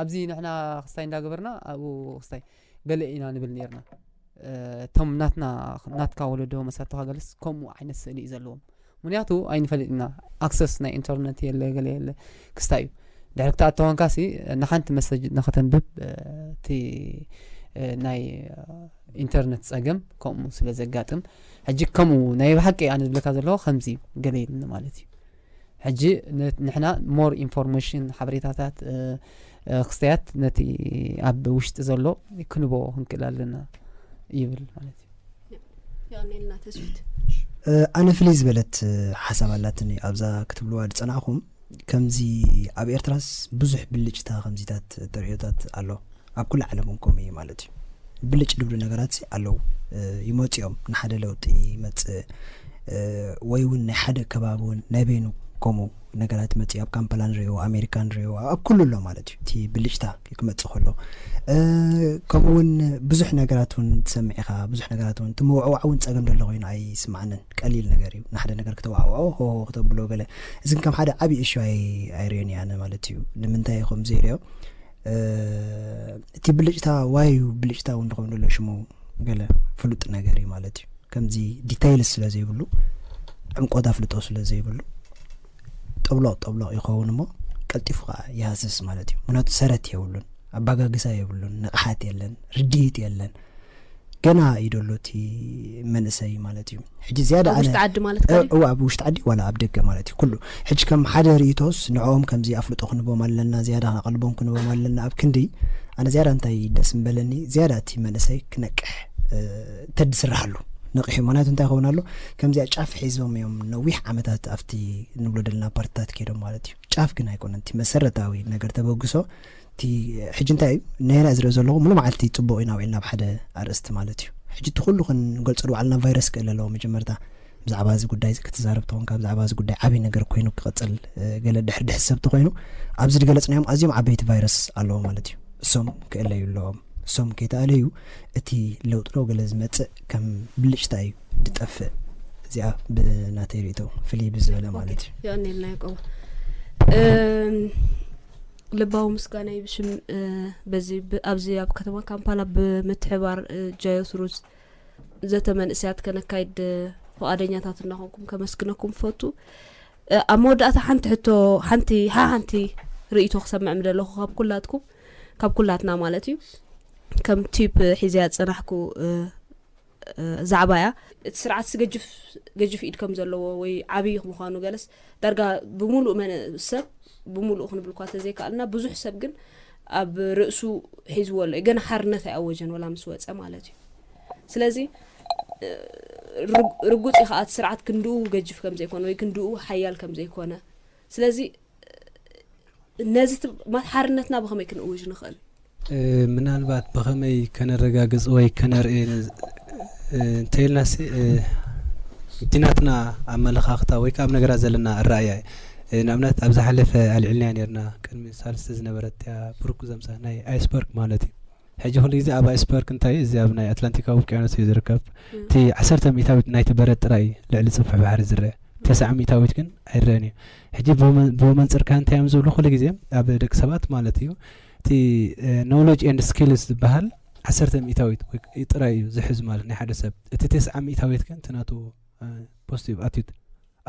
ኣብዚ ንሕና ክስታይ እንዳገበርና ኣብኡ ክስታይ ገለ ኢና ንብል ነርና። እቶም ናትና ናትካ ወለዶ መሳቶኻ ገለስ ከምኡ ዓይነት ስእሊ እዩ ዘለዎም። ምክንያቱ ኣይንፈልጥ ኢና። ኣክሰስ ናይ ኢንተርነት የለ ገለ የለ ክስታይ እዩ። ድሕሪ ክትኣተወንካ ሲ ንሓንቲ መሰጅ ንክተንብብ እቲ ናይ ኢንተርነት ፀገም ከምኡ ስለ ዘጋጥም ሕጂ ከምኡ ናይ ብሓቂ ኣነ ዝብለካ ዘለኹ ከምዚ ገለ የለን ማለት እዩ። ሕጂ ንሕና ሞር ኢንፎርሜሽን ሓበሬታታት ክስተያት ነቲ ኣብ ውሽጢ ዘሎ ክንቦ ክንክእል ኣለና ይብል ማለት እዩ። ያኔልና ተስፊት ኣነ ፍልይ ዝበለት ሓሳብ ኣላትኒ ኣብዛ ክትብልዋ ዝፀናዕኹም ከምዚ ኣብ ኤርትራስ ብዙሕ ብልጭታ ከምዚታት ተርእዮታት ኣሎ ኣብ ኩሉ ዓለም እውን ከምኡ እዩ ማለት እዩ ብልጭ ድብሉ ነገራት ኣለዉ ይመፅኦም ንሓደ ለውጢ ይመፅእ ወይ እውን ናይ ሓደ ከባቢ እውን ናይ በይኑ ከምኡ ነገራት መፅእ ኣብ ካምፓላ ንሪኦ ኣሜሪካ ንሪኦ ኣብ ኩሉ ኣሎ ማለት እዩ እቲ ብልጭታ ክመፅእ ከሎ ከምኡ እውን ብዙሕ ነገራት እውን ትሰምዕ ኢኻ ብዙሕ ነገራት እውን ትምውዕዋዕ እውን ፀገም ደሎ ኮይኑ ኣይስማዓንን ቀሊል ነገር እዩ ንሓደ ነገር ክተዋዕውዖ ሆ ክተብሎ ገለ እዚ ግን ከም ሓደ ዓብዪ እሹ ኣይርእዮን እየ ኣነ ማለት እዩ ንምንታይ ከም ዘይርእዮ እቲ ብልጭታ ዋይ እዩ ብልጭታ እውን ድኸውን ደሎ ሽሙ ገለ ፍሉጥ ነገር እዩ ማለት እዩ ከምዚ ዲታይልስ ስለ ዘይብሉ ዕምቆት ኣፍልጦ ስለ ዘይብሉ ጠብሎቕ ጠብሎቕ ይኸውን እሞ ቀልጢፉ ከዓ ይሃስስ ማለት እዩ ምክንያቱ ሰረት የብሉን ኣባጋግሳ የብሉን ንቕሓት የለን ርድኢት የለን ገና እዩ ደሎ እቲ መንእሰይ ማለት እዩ ሕጂ ዝያዳ ኣብ ውሽጢ ዓዲ ማለት ከ እዋ ኣብ ውሽጢ ዓዲ ዋላ ኣብ ደገ ማለት እዩ ኩሉ ሕጂ ከም ሓደ ርእቶስ ንዕኦም ከምዚ ኣፍልጦ ክንቦም ኣለና ዝያዳ ክነቐልቦም ክንቦም ኣለና ኣብ ክንዲ ኣነ ዝያዳ እንታይ ደስ ምበለኒ ዝያዳ እቲ መንእሰይ ክነቅሕ ተድስራሕሉ ነቂሑ ምክንያቱ እንታይ ይኸውን ኣሎ ከምዚኣ ጫፍ ሒዞም እዮም ነዊሕ ዓመታት ኣብቲ ንብሎ ደለና ፓርትታት ከይዶም ማለት እዩ ጫፍ ግን ኣይኮነን እቲ መሰረታዊ ነገር ተበግሶ እቲ ሕጂ እንታይ እዩ ነየና ዝርኢ ዘለኹ ሙሉ መዓልቲ ፅቡቅ ኢና ውዒልና ኣብ ሓደ ኣርእስቲ ማለት እዩ ሕጂ እቲ ኩሉ ክንገልፆ ድባዕልና ቫይረስ ክእል ኣለዎ መጀመርታ ብዛዕባ እዚ ጉዳይ እዚ ክትዛረብ ተኾንካ ብዛዕባ እዚ ጉዳይ ዓብይ ነገር ኮይኑ ክቐፅል ገለ ድሕር ድሕሰብ ተኮይኑ ኣብዚ ዝገለፅናዮም ኣዝዮም ዓበይቲ ቫይረስ ኣለዎ ማለት እዩ እሶም ክእለዩ ኣለዎም እሶም ከይተኣለዩ እቲ ለውጢ ዶ ገለ ዝመፅእ ከም ብልጭታ እዩ ዝጠፍእ እዚኣ ብናተይ ርእቶ ፍልይ ብዝበለ ማለት እዩ የቀኒልና ያቆባ ልባዊ ምስጋና ይብሽም በዚ ኣብዚ ኣብ ከተማ ካምፓላ ብምትሕባር ጃዮስ ሩዝ ዘተ መንእሰያት ከነካይድ ፍቓደኛታት እናኾንኩም ከመስግነኩም ፈቱ ኣብ መወዳእታ ሓንቲ ሕቶ ሓንቲ ሓንቲ ርእቶ ክሰምዕ ምደለኹ ካብ ኩላትኩም ካብ ኩላትና ማለት እዩ ከም ቲፕ ሒዘያ ዝፀናሕኩ ዛዕባ እያ እቲ ስርዓት ገጅፍ ገጅፍ ኢድ ከም ዘለዎ ወይ ዓብዪ ምዃኑ ገለስ ዳርጋ ብምሉእ ሰብ ብምሉእ ክንብል እኳ ተዘይከኣልና ብዙሕ ሰብ ግን ኣብ ርእሱ ሒዝዎ ኣሎ ገና ሓርነት ኣይኣወጀን ወላ ምስ ወፀ ማለት እዩ ስለዚ ርጉፅ እዩ ከዓ እቲ ስርዓት ክንድኡ ገጅፍ ከም ዘይኮነ ወይ ክንድኡ ሓያል ከም ዘይኮነ ስለዚ ነዚ ማለት ሓርነትና ብኸመይ ክንእውጅ ንኽእል ምናልባት ብኸመይ ከነረጋግፅ ወይ ከነርኢ እንተኢልናሲ እቲ ናትና ኣመለኻኽታ ወይ ከዓ ኣብ ነገራት ዘለና ኣረኣያ እዩ ንኣብነት ኣብ ዝሓለፈ ኣልዕልናያ ነርና ቅድሚ ሳልስቲ ዝነበረት እያ ብሩክ ዘምፃ ናይ ኣይስበርግ ማለት እዩ ሕጂ ኩሉ ግዜ ኣብ ኣይስበርግ እንታይ እዚ ኣብ ናይ ኣትላንቲካዊ ውቅያኖስ እዩ ዝርከብ እቲ ዓሰርተ ሚእታዊት ናይቲ በረድ ጥራይ ልዕሊ ፅፍሕ ባሕሪ ዝረአ ተስዓ ሚእታዊት ግን ኣይረአን እዩ ሕጂ ብመንፅር ከ እንታይ እዮም ዝብሉ ኩሉ ግዜ ኣብ ደቂ ሰባት ማለት እዩ እቲ knowledge and skills ዝበሃል ዓሰርተ ሚእታዊት ጥራይ እዩ ዝሕዝ ማለት ናይ ሓደ ሰብ እቲ ተስዓ ሚእታዊት ግን እቲ ናቱ ፖዚቲቭ ኣቲቱድ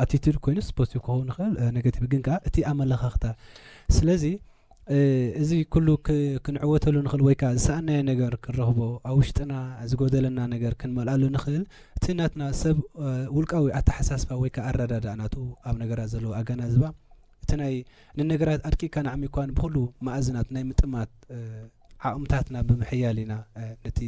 ኣቲቱድ ኮይኑስ ፖዚቲቭ ክኸውን ይኽእል፣ ኔጋቲቭ ግን ከዓ እቲ ኣመለኻኽታ። ስለዚ እዚ ኩሉ ክንዕወተሉ ንኽእል ወይ ከዓ ዝሰኣናዮ ነገር ክንረኽቦ፣ ኣብ ውሽጥና ዝጎደለና ነገር ክንመልኣሉ ንኽእል፣ እቲ ናትና ሰብ ውልቃዊ ኣተሓሳስባ ወይ ከዓ ኣረዳድኣ ናቱ ኣብ ነገራት ዘለዎ ኣገናዝባ፣ እቲ ናይ ንነገራት ኣድቂቕካን ኣዕሚቕካን ብኹሉ መኣዝናት ናይ ምጥማት ዓቕምታትና ብምሕያል ኢና ነቲ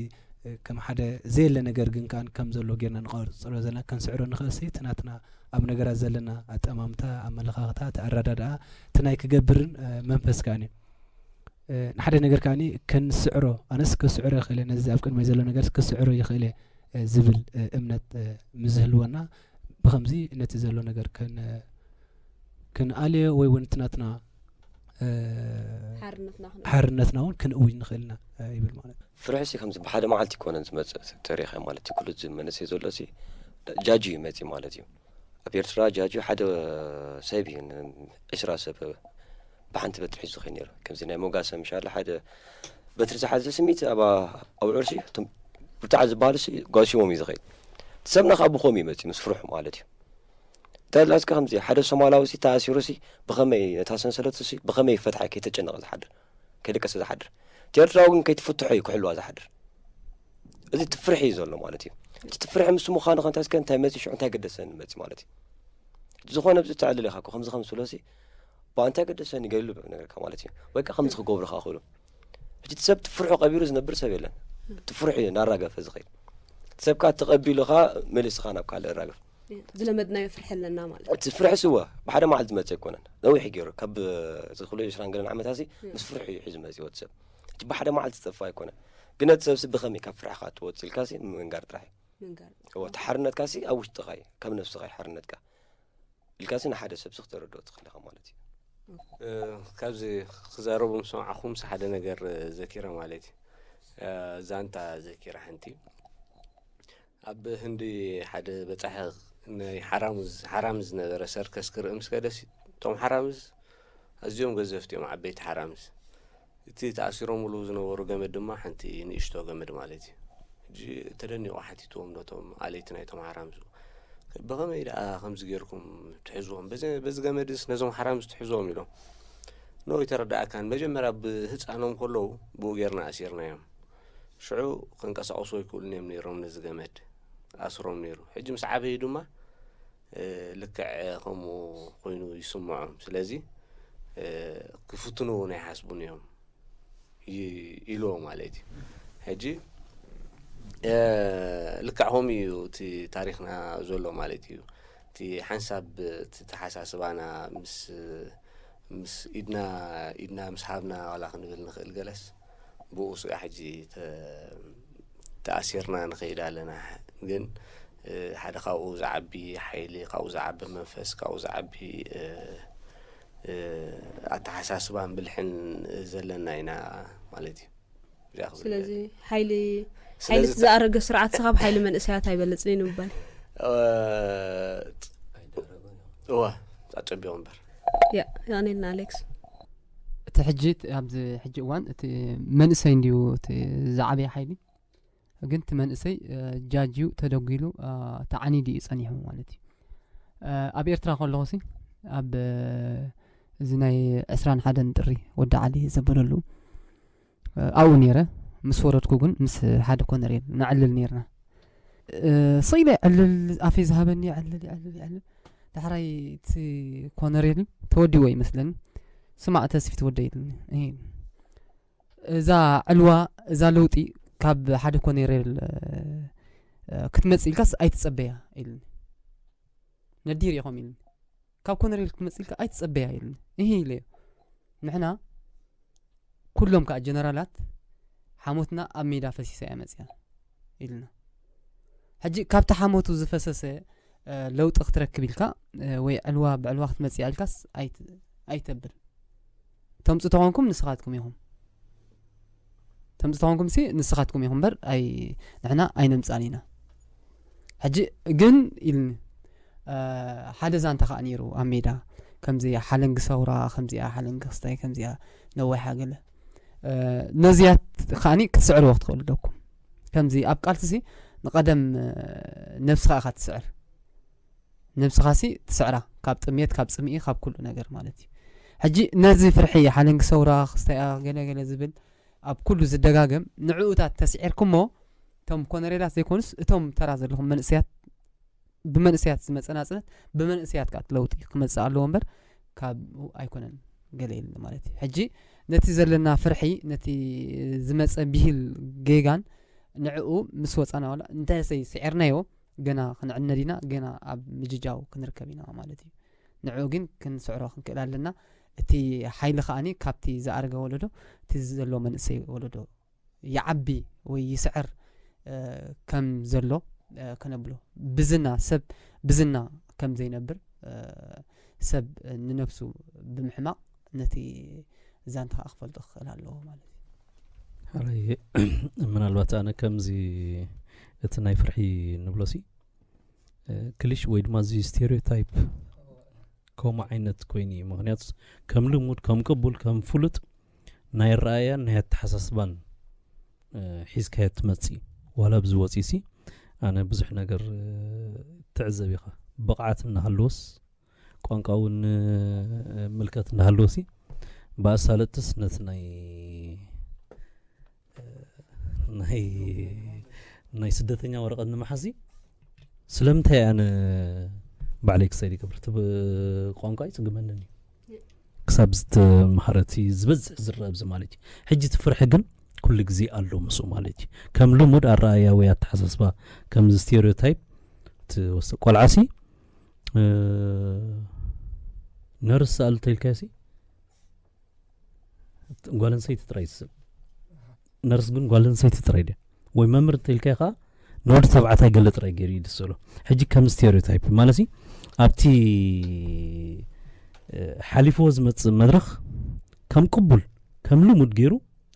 ከም ሓደ ዘየለ ነገር ግን ከኣ ከም ዘሎ ጌርና ንቐጽሎ ዘለና ከንስዕሮ ንኽእል ሲ እቲ ናትና ኣብ ነገራት ዘለና ኣጠማምታ ኣመለኻኽታ እቲ ኣረዳድኣ እቲ ናይ ክገብርን መንፈስ ከኣ ንሓደ ነገር ከኣ ክንስዕሮ ኣነስ ክስዕሮ ይኽእል ነዚ ኣብ ቅድመይ ዘሎ ነገር ክስዕሮ ይኽእል ዝብል እምነት ምስ ዝህልወና ብኸምዚ ነቲ ዘሎ ነገር ክንኣልዮ ወይ እውን እቲ ናትና ሓርነትና እውን ክንእውጅ ንኽእል ኢና ይብል ማለት እዩ። ፍርሒ ሲ ከምዚ ብሓደ መዓልቲ ይኮነን ዝመፅእ ተሪኸ ማለት እዩ። ኩሉ እዚ መንእሰይ ዘሎ ሲ ጃጅ እዩ መፂ ማለት እዩ። ኣብ ኤርትራ ጃጅ ሓደ ሰብ እዩ ዕስራ ሰብ ብሓንቲ በትሪ ሒዙ ዝኸይድ ነይሩ። ከምዚ ናይ ሞጋሰ ምሻለ ሓደ በትሪ ዝሓዘ ስሚት ኣብ ኣብ ዑርሲ ብርታዕ ዝበሃሉ ሲ ጓሲዎም እዩ ዝኸይድ። ሰብና ካብ ብኾም እዩ መፂ ምስ ፍርሑ ማለት እዩ። ተላስከ ከምዚ ሓደ ሶማላዊ ሲ ተኣሲሩ ሲ ብኸመይ ነታ ሰንሰለቱ ሲ ብኸመይ ይፈትሓ ከይተጨነቐ ዝሓድር ከይደቀሰ ዝሓድር እቲ ኤርትራዊ ግን ከይትፍትሖ እዩ ክሕልዋ ዝሓድር። እዚ ትፍርሒ እዩ ዘሎ ማለት እዩ። እቲ ትፍርሒ ምስ ምዃኑ ከንታስከ እንታይ መፂ ሽዑ እንታይ ገደሰኒ መፂ ማለት እዩ። ዝኾነ ብዚ ተዕልል ኢኻ እኮ ከምዚ ከም ስሎሲ ብኣንታይ ገደሰኒ ገሉ ነገርካ ማለት እዩ። ወይ ከዓ ከምዚ ክገብሩኻ ክእሉ ሕጂ እቲ ሰብ ትፍርሑ ቀቢሩ ዝነብር ሰብ የለን። ትፍርሑ እዩ እናራገፈ ዝኸይድ ሰብ ከዓ ተቐቢሉኻ መሊስኻ ናብ ካልእ ራገፍ። ዝለመድናዮ ፍርሒ ኣለና ማለት እቲ ፍርሒ ስወ ብሓደ መዓልቲ ዝመፀ ኣይኮነን። ነዊሕ ገይሩ ካብ ዝኽሉ ዕስራን ገለን ዓመታት ሲ ምስ ፍርሒ እዩ ሒዙ መፂ ወዲ ሰብ። እቲ ብሓደ መዓልቲ ዝጠፍእ ኣይኮነን። ግን እቲ ሰብሲ ብኸመይ ካብ ፍርሕኻ ትወፅእ ኢልካ ሲ ምንጋር ጥራሕ እዩ። ምንጋር እዎ እቲ ሓርነትካ ሲ ኣብ ውሽጥኻ እዩ ካብ ነብስኻ እዩ ሓርነትካ ኢልካ ሲ ንሓደ ሰብሲ ክተረድኦ ትኽእል ኢኻ ማለት እዩ። ካብዚ ክዛረቡ ምስ ሰማዕኹምስ ሓደ ነገር ዘኪረ ማለት እዩ። ዛንታ ዘኪረ ሓንቲ ኣብ ህንዲ ሓደ በፃሒ ናይ ሓራምዝ ሓራምዝ ዝነበረ ሰርከስ ክርኢ ምስ ከደሲ እቶም ሓራምዝ ኣዝዮም ገዘፍቲ እዮም ዓበይቲ ሓራምዝ። እቲ ተኣሲሮምሉ ዝነበሩ ገመድ ድማ ሓንቲ ንእሽቶ ገመድ ማለት እዩ። ሕጂ ተደኒቑ ሓቲትዎም ነቶም ኣለይቲ ናይቶም ሓራምዝ ብኸመይ ደኣ ከምዚ ጌርኩም ትሕዝዎም በዚ ገመድስ ነዞም ሓራምዝ ትሕዝዎም ኢሎም። ኖ ይተረዳእካን መጀመርያ ብህፃኖም ከለዉ ብኡ ጌርና ኣሲርናዮም። ሽዑ ክንቀሳቐሱ ኣይክእሉን እዮም ነይሮም ነዚ ገመድ ኣስሮም ነይሩ። ሕጂ ምስ ዓበዩ ድማ ልክዕ ከምኡ ኮይኑ ይስምዖም። ስለዚ ክፍትኑ እውን ኣይሓስቡን እዮም ኢልዎ ማለት እዩ። ሕጂ ልክዕ ከምኡ እዩ እቲ ታሪኽና ዘሎ ማለት እዩ። እቲ ሓንሳብ እቲ ተሓሳስባና ምስ ምስ ኢድና ኢድና ምስ ሃብና ዋላ ክንብል ንኽእል ገለስ ብኡ ስጋ ሕጂ ተኣሲርና ንኸይድ ኣለና። ግን ሓደ ካብኡ ዝዓቢ ሓይሊ ካብኡ ዝዓቢ መንፈስ ካብኡ ዝዓቢ ኣተሓሳስባን ብልሕን ዘለና ኢና ማለት እዩ። ስለዚ ሓይሊ ሓይሊ ዝኣረገ ስርዓት ስኻብ ሓይሊ መንእሰያት ኣይበለፅን እዩ ንምባል እዋ ኣፀቢቑ እምበር ያ ያኔልና ኣሌክስ እቲ ሕጂ ኣብዚ ሕጂ እዋን እቲ መንእሰይ እንድዩ እቲ ዝዓበየ ሓይሊ ግን እቲ መንእሰይ ጃጅዩ ተደጒሉ ተዓኒዱ እዩ ፀኒሑ ማለት እዩ። ኣብ ኤርትራ ከለኹ ሲ ኣብ እዚ ናይ ዕስራን ሓደን ጥሪ ወዲ ዓሊ ዘበለሉ ኣብኡ ነይረ። ምስ ወረድኩ ግን ምስ ሓደ ኮነሬል ነዕልል ነይርና። ስቕ ኢለ ዕልል ኣፈይ ዝሃበኒ ይዕልል ይዕልል ይዕልል። ዳሕራይ እቲ ኮነሬል ተወዲዎ ይመስለኒ። ስማዕ ተስፊት ወደይ ኢሉኒ። እዛ ዕልዋ እዛ ለውጢ ካብ ሓደ ኮነሬል ክትመጽእ ኢልካስ ኣይትጸበያ ኢሉኒ። ነዲር ኢኹም ኢሉኒ። ካብ ኮነሬል ክትመጽእ ኢልካ ኣይትጸበያ ኢሉኒ። እሂ ኢለዮ። ንሕና ኩሎም ከኣ ጀነራላት ሓሞትና ኣብ ሜዳ ፈሲሳ እያ መጽያ ኢልና። ሕጂ ካብቲ ሓሞቱ ዝፈሰሰ ለውጢ ክትረክብ ኢልካ ወይ ዕልዋ ብዕልዋ ክትመጽእ ኢልካስ ኣይተብል። ተምጽኡ ተኾንኩም ንስኻትኩም ኢኹም። ተምጽኡ ተኾንኩም ሲ ንስኻትኩም ኢኹም እምበር ኣይ ንሕና ኣይነምጻን ኢና። ሕጂ ግን ኢልኒ ሓደ ዛንታ ከዓ ነይሩ ኣብ ሜዳ ከምዚ ሓለንጊ ሰውራ ከምዚኣ ሓለንጊ ክስታይ ከምዚኣ ነዋይሓ ገለ ነዚያት ከዓኒ ክትስዕርዎ ክትኽእሉ ኣለኩም። ከምዚ ኣብ ቃልሲ ሲ ንቐደም ነብስኻ ኢኻ ትስዕር። ነብስኻሲ ትስዕራ፣ ካብ ጥምየት፣ ካብ ጽምኢ፣ ካብ ኩሉ ነገር ማለት እዩ። ሕጂ ነዚ ፍርሒ ሓለንጊ ሰውራ ክስተያ ገለ ገለ ዝብል ኣብ ኩሉ ዝደጋገም ንዕኡታት ተስዒርኩሞ፣ እቶም ኮነሬላት ዘይኮኑስ እቶም ተራ ዘለኹም መንእሰያት፣ ብመንእሰያት ዝመጸ ናጽነት ብመንእሰያት ከዓ ለውጢ ክመጽእ ኣለዎ እምበር ካብኡ ኣይኮነን ገለ ኢልና ማለት እዩ። ሕጂ ነቲ ዘለና ፍርሒ፣ ነቲ ዝመጸ ብሂል ጌጋን ንዕኡ ምስ ወጻና ዋላ እንተሰይ ስዒርናዮ ገና ክንዕነ ዲና፣ ገና ኣብ ምጅጃው ክንርከብ ኢና ማለት እዩ። ንዕኡ ግን ክንስዕሮ ክንክእል ኣለና። እቲ ሓይሊ ከኣኒ ካብቲ ዝኣረገ ወለዶ፣ እቲ ዘሎ መንእሰይ ወለዶ ይዓቢ ወይ ይስዕር፣ እ፣ ከም ዘሎ፣ እ፣ ከነብሎ። ብዝና፣ ሰብ ብዝና ከም ዘይነብር፣ እ፣ ሰብ ንነብሱ ብምሕማቕ ነቲ ዛንታ ከዓ ክፈልጦ ክኽእል ኣለዎ ማለት እዩ። ሕራይ፣ ምናልባት ኣነ ከምዚ እቲ ናይ ፍርሒ ንብሎሲ፣ እ፣ ክሊሽ ወይ ድማ እዚ ስቴሪዮታይፕ ከምኡ ዓይነት ኮይኑ እዩ። ምኽንያቱ ከም ልሙድ፣ ከም ቅቡል፣ ከም ፍሉጥ ናይ ኣረኣእያን ናይ ኣተሓሳስባን፣ እ፣ ሒዝካዮ ትመጽእ። ዋላ ኣብዚ ወጺሲ ኣነ ብዙሕ ነገር፣ እ፣ ትዕዘብ ኢኻ። ብቕዓት እናሃለወስ፣ ቋንቋ እውን፣ እ፣ ምልከት እናሃለወሲ፣ ብኣሳለጥስ ነቲ ናይ፣ እ፣ ናይ፣ ናይ ስደተኛ ወረቐት ንምሓዚ ስለምንታይ ኣነ ባዕለይ ክሳይድ ይገብር? እቲ ብ-፣ ቋንቋ ይጽግመንን እዩ። ክሳብ ዝተምሃረ እቲ ዝበዝሕ ዝረአ ኣብዚ ማለት እዩ። ሕጂ እቲ ፍርሒ ግን ኩሉ ግዜ ኣሎ ምስኡ ማለት እዩ። ከም ልሙድ ኣረኣእያ ወይ ኣተሓሳስባ፣ ከምዚ ስቴሪዮታይፕ ትወስድ። ቆልዓሲ፣ እ፣ ነርስ ስኣል እንተኢልካዮሲ፣ ጓል ኣንስተይቲ ጥራይ ትስእል። ነርስ ግን ጓል ኣንስተይቲ ጥራይ ድያ? ወይ መምህር እንተኢልካዮ ከዓ ንወዲ ተባዕታይ ገለ ጥራይ ገይሩ እዩ ዝስእሎ። ሕጂ ከም ስቴሪዮታይፕ ማለት እዩ። ኣብቲ፣ እ፣ ሓሊፍዎ ዝመጽእ መድረኽ ከም ቅቡል፣ ከም ልሙድ ገይሩ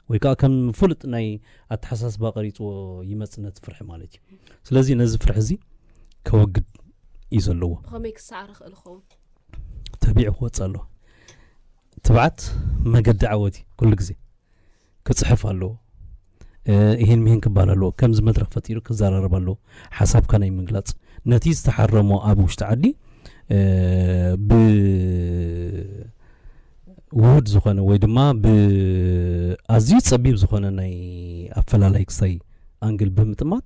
ወይ ከዓ ከም ፍሉጥ ናይ ኣተሓሳስባ ቀሪጽዎ ይመጽእ ነቲ ፍርሒ ማለት እዩ። ስለዚ ነዚ ፍርሒ እዚ ከወግድ እዩ ዘለዎ። ብኸመይ ክሰዓር ይኽእል ይኸውን? ተቢዑ ክወጽእ ኣለዎ። ትብዓት መገዲ ዓወት እዩ። ኩሉ ግዜ ክጽሕፍ ኣለዎ። እ፣ ይህን ምሂን ክባል ኣለዎ። ከምዚ መድረኽ ፈጢሩ ክዘራረብ ኣለዎ። ሓሳብካ ናይ ምግላጽ፣ ነቲ ዝተሓረሞ ኣብ ውሽጢ ዓዲ፣ እ፣ ብውሁድ ዝኾነ ወይ ድማ ብኣዝዩ ጸቢብ ዝኾነ ናይ ኣፈላላይ ክሳይ ኣንግል ብምጥማት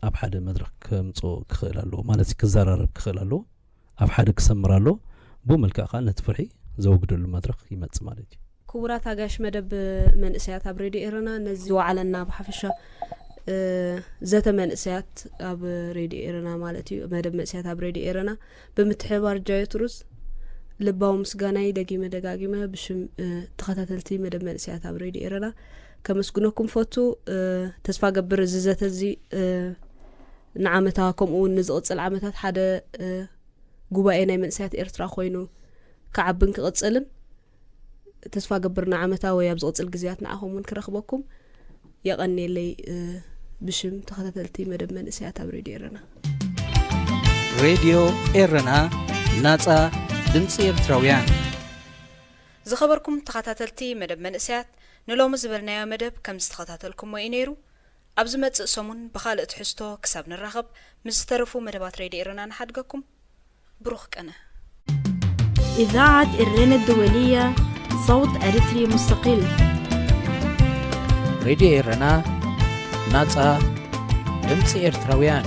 ኣብ ሓደ መድረኽ ከምጽኦ ክኽእል ኣለዎ። ማለት ክዘራረብ ክኽእል ኣለዎ። ኣብ ሓደ ክሰምር ኣለዎ። ብኡ መልክዕ ከዓ ነቲ ፍርሒ ዘወግደሉ መድረኽ ይመጽእ ማለት እዩ። ክቡራት ኣጋይሽ መደብ መንእሰያት ኣብ ሬድዮ ኤረና፣ ነዚ ዝወዓለና ብሓፈሻ፣ እ፣ ዘተ መንእሰያት ኣብ ሬድዮ ኤረና ማለት እዩ፣ መደብ መንእሰያት ኣብ ሬድዮ ኤረና ብምትሕብባር ጃዮ ትሩዝ ልባዊ ምስጋናይ ደጊመ ደጋጊመ ብሽም፣ እ፣ ተኸታተልቲ መደብ መንእሰያት ኣብ ሬድዮ ኤረና ከመስግነኩም ፈቱ። እ፣ ተስፋ ገብር እዚ ዘተ እዚ፣ እ፣ ንዓመታ ከምኡ እውን ንዝቕጽል ዓመታት ሓደ፣ እ፣ ጉባኤ ናይ መንእሰያት ኤርትራ ኮይኑ ክዓብን ክቕጽልን ተስፋ ገብር። ንዓመታ ወይ ኣብ ዝቕጽል ግዜያት ንዓኹም እውን ክረኽበኩም የቐንየለይ፣ እ፣ ብሽም ተኸታተልቲ መደብ መንእሰያት ኣብ ሬድዮ ኤረና። ሬድዮ ኤረና፣ ናጻ ድምጺ ኤርትራውያን። ዝኸበርኩም ተኸታተልቲ መደብ መንእሰያት፣ ንሎሚ ዝበልናዮ መደብ ከም ዝተኸታተልኩሞ እዩ ነይሩ። ኣብ ዝመጽእ ሰሙን ብኻልእ ትሕዝቶ ክሳብ ንራኸብ፣ ምስ ዝተረፉ መደባት ሬድዮ ኤረና ንሓድገኩም። ብሩኽ ቀነ። إذاعة إرنا الدولية، صوت أريتري مستقل. ሬድዮ ኤረና፣ ናጻ ድምጺ ኤርትራውያን።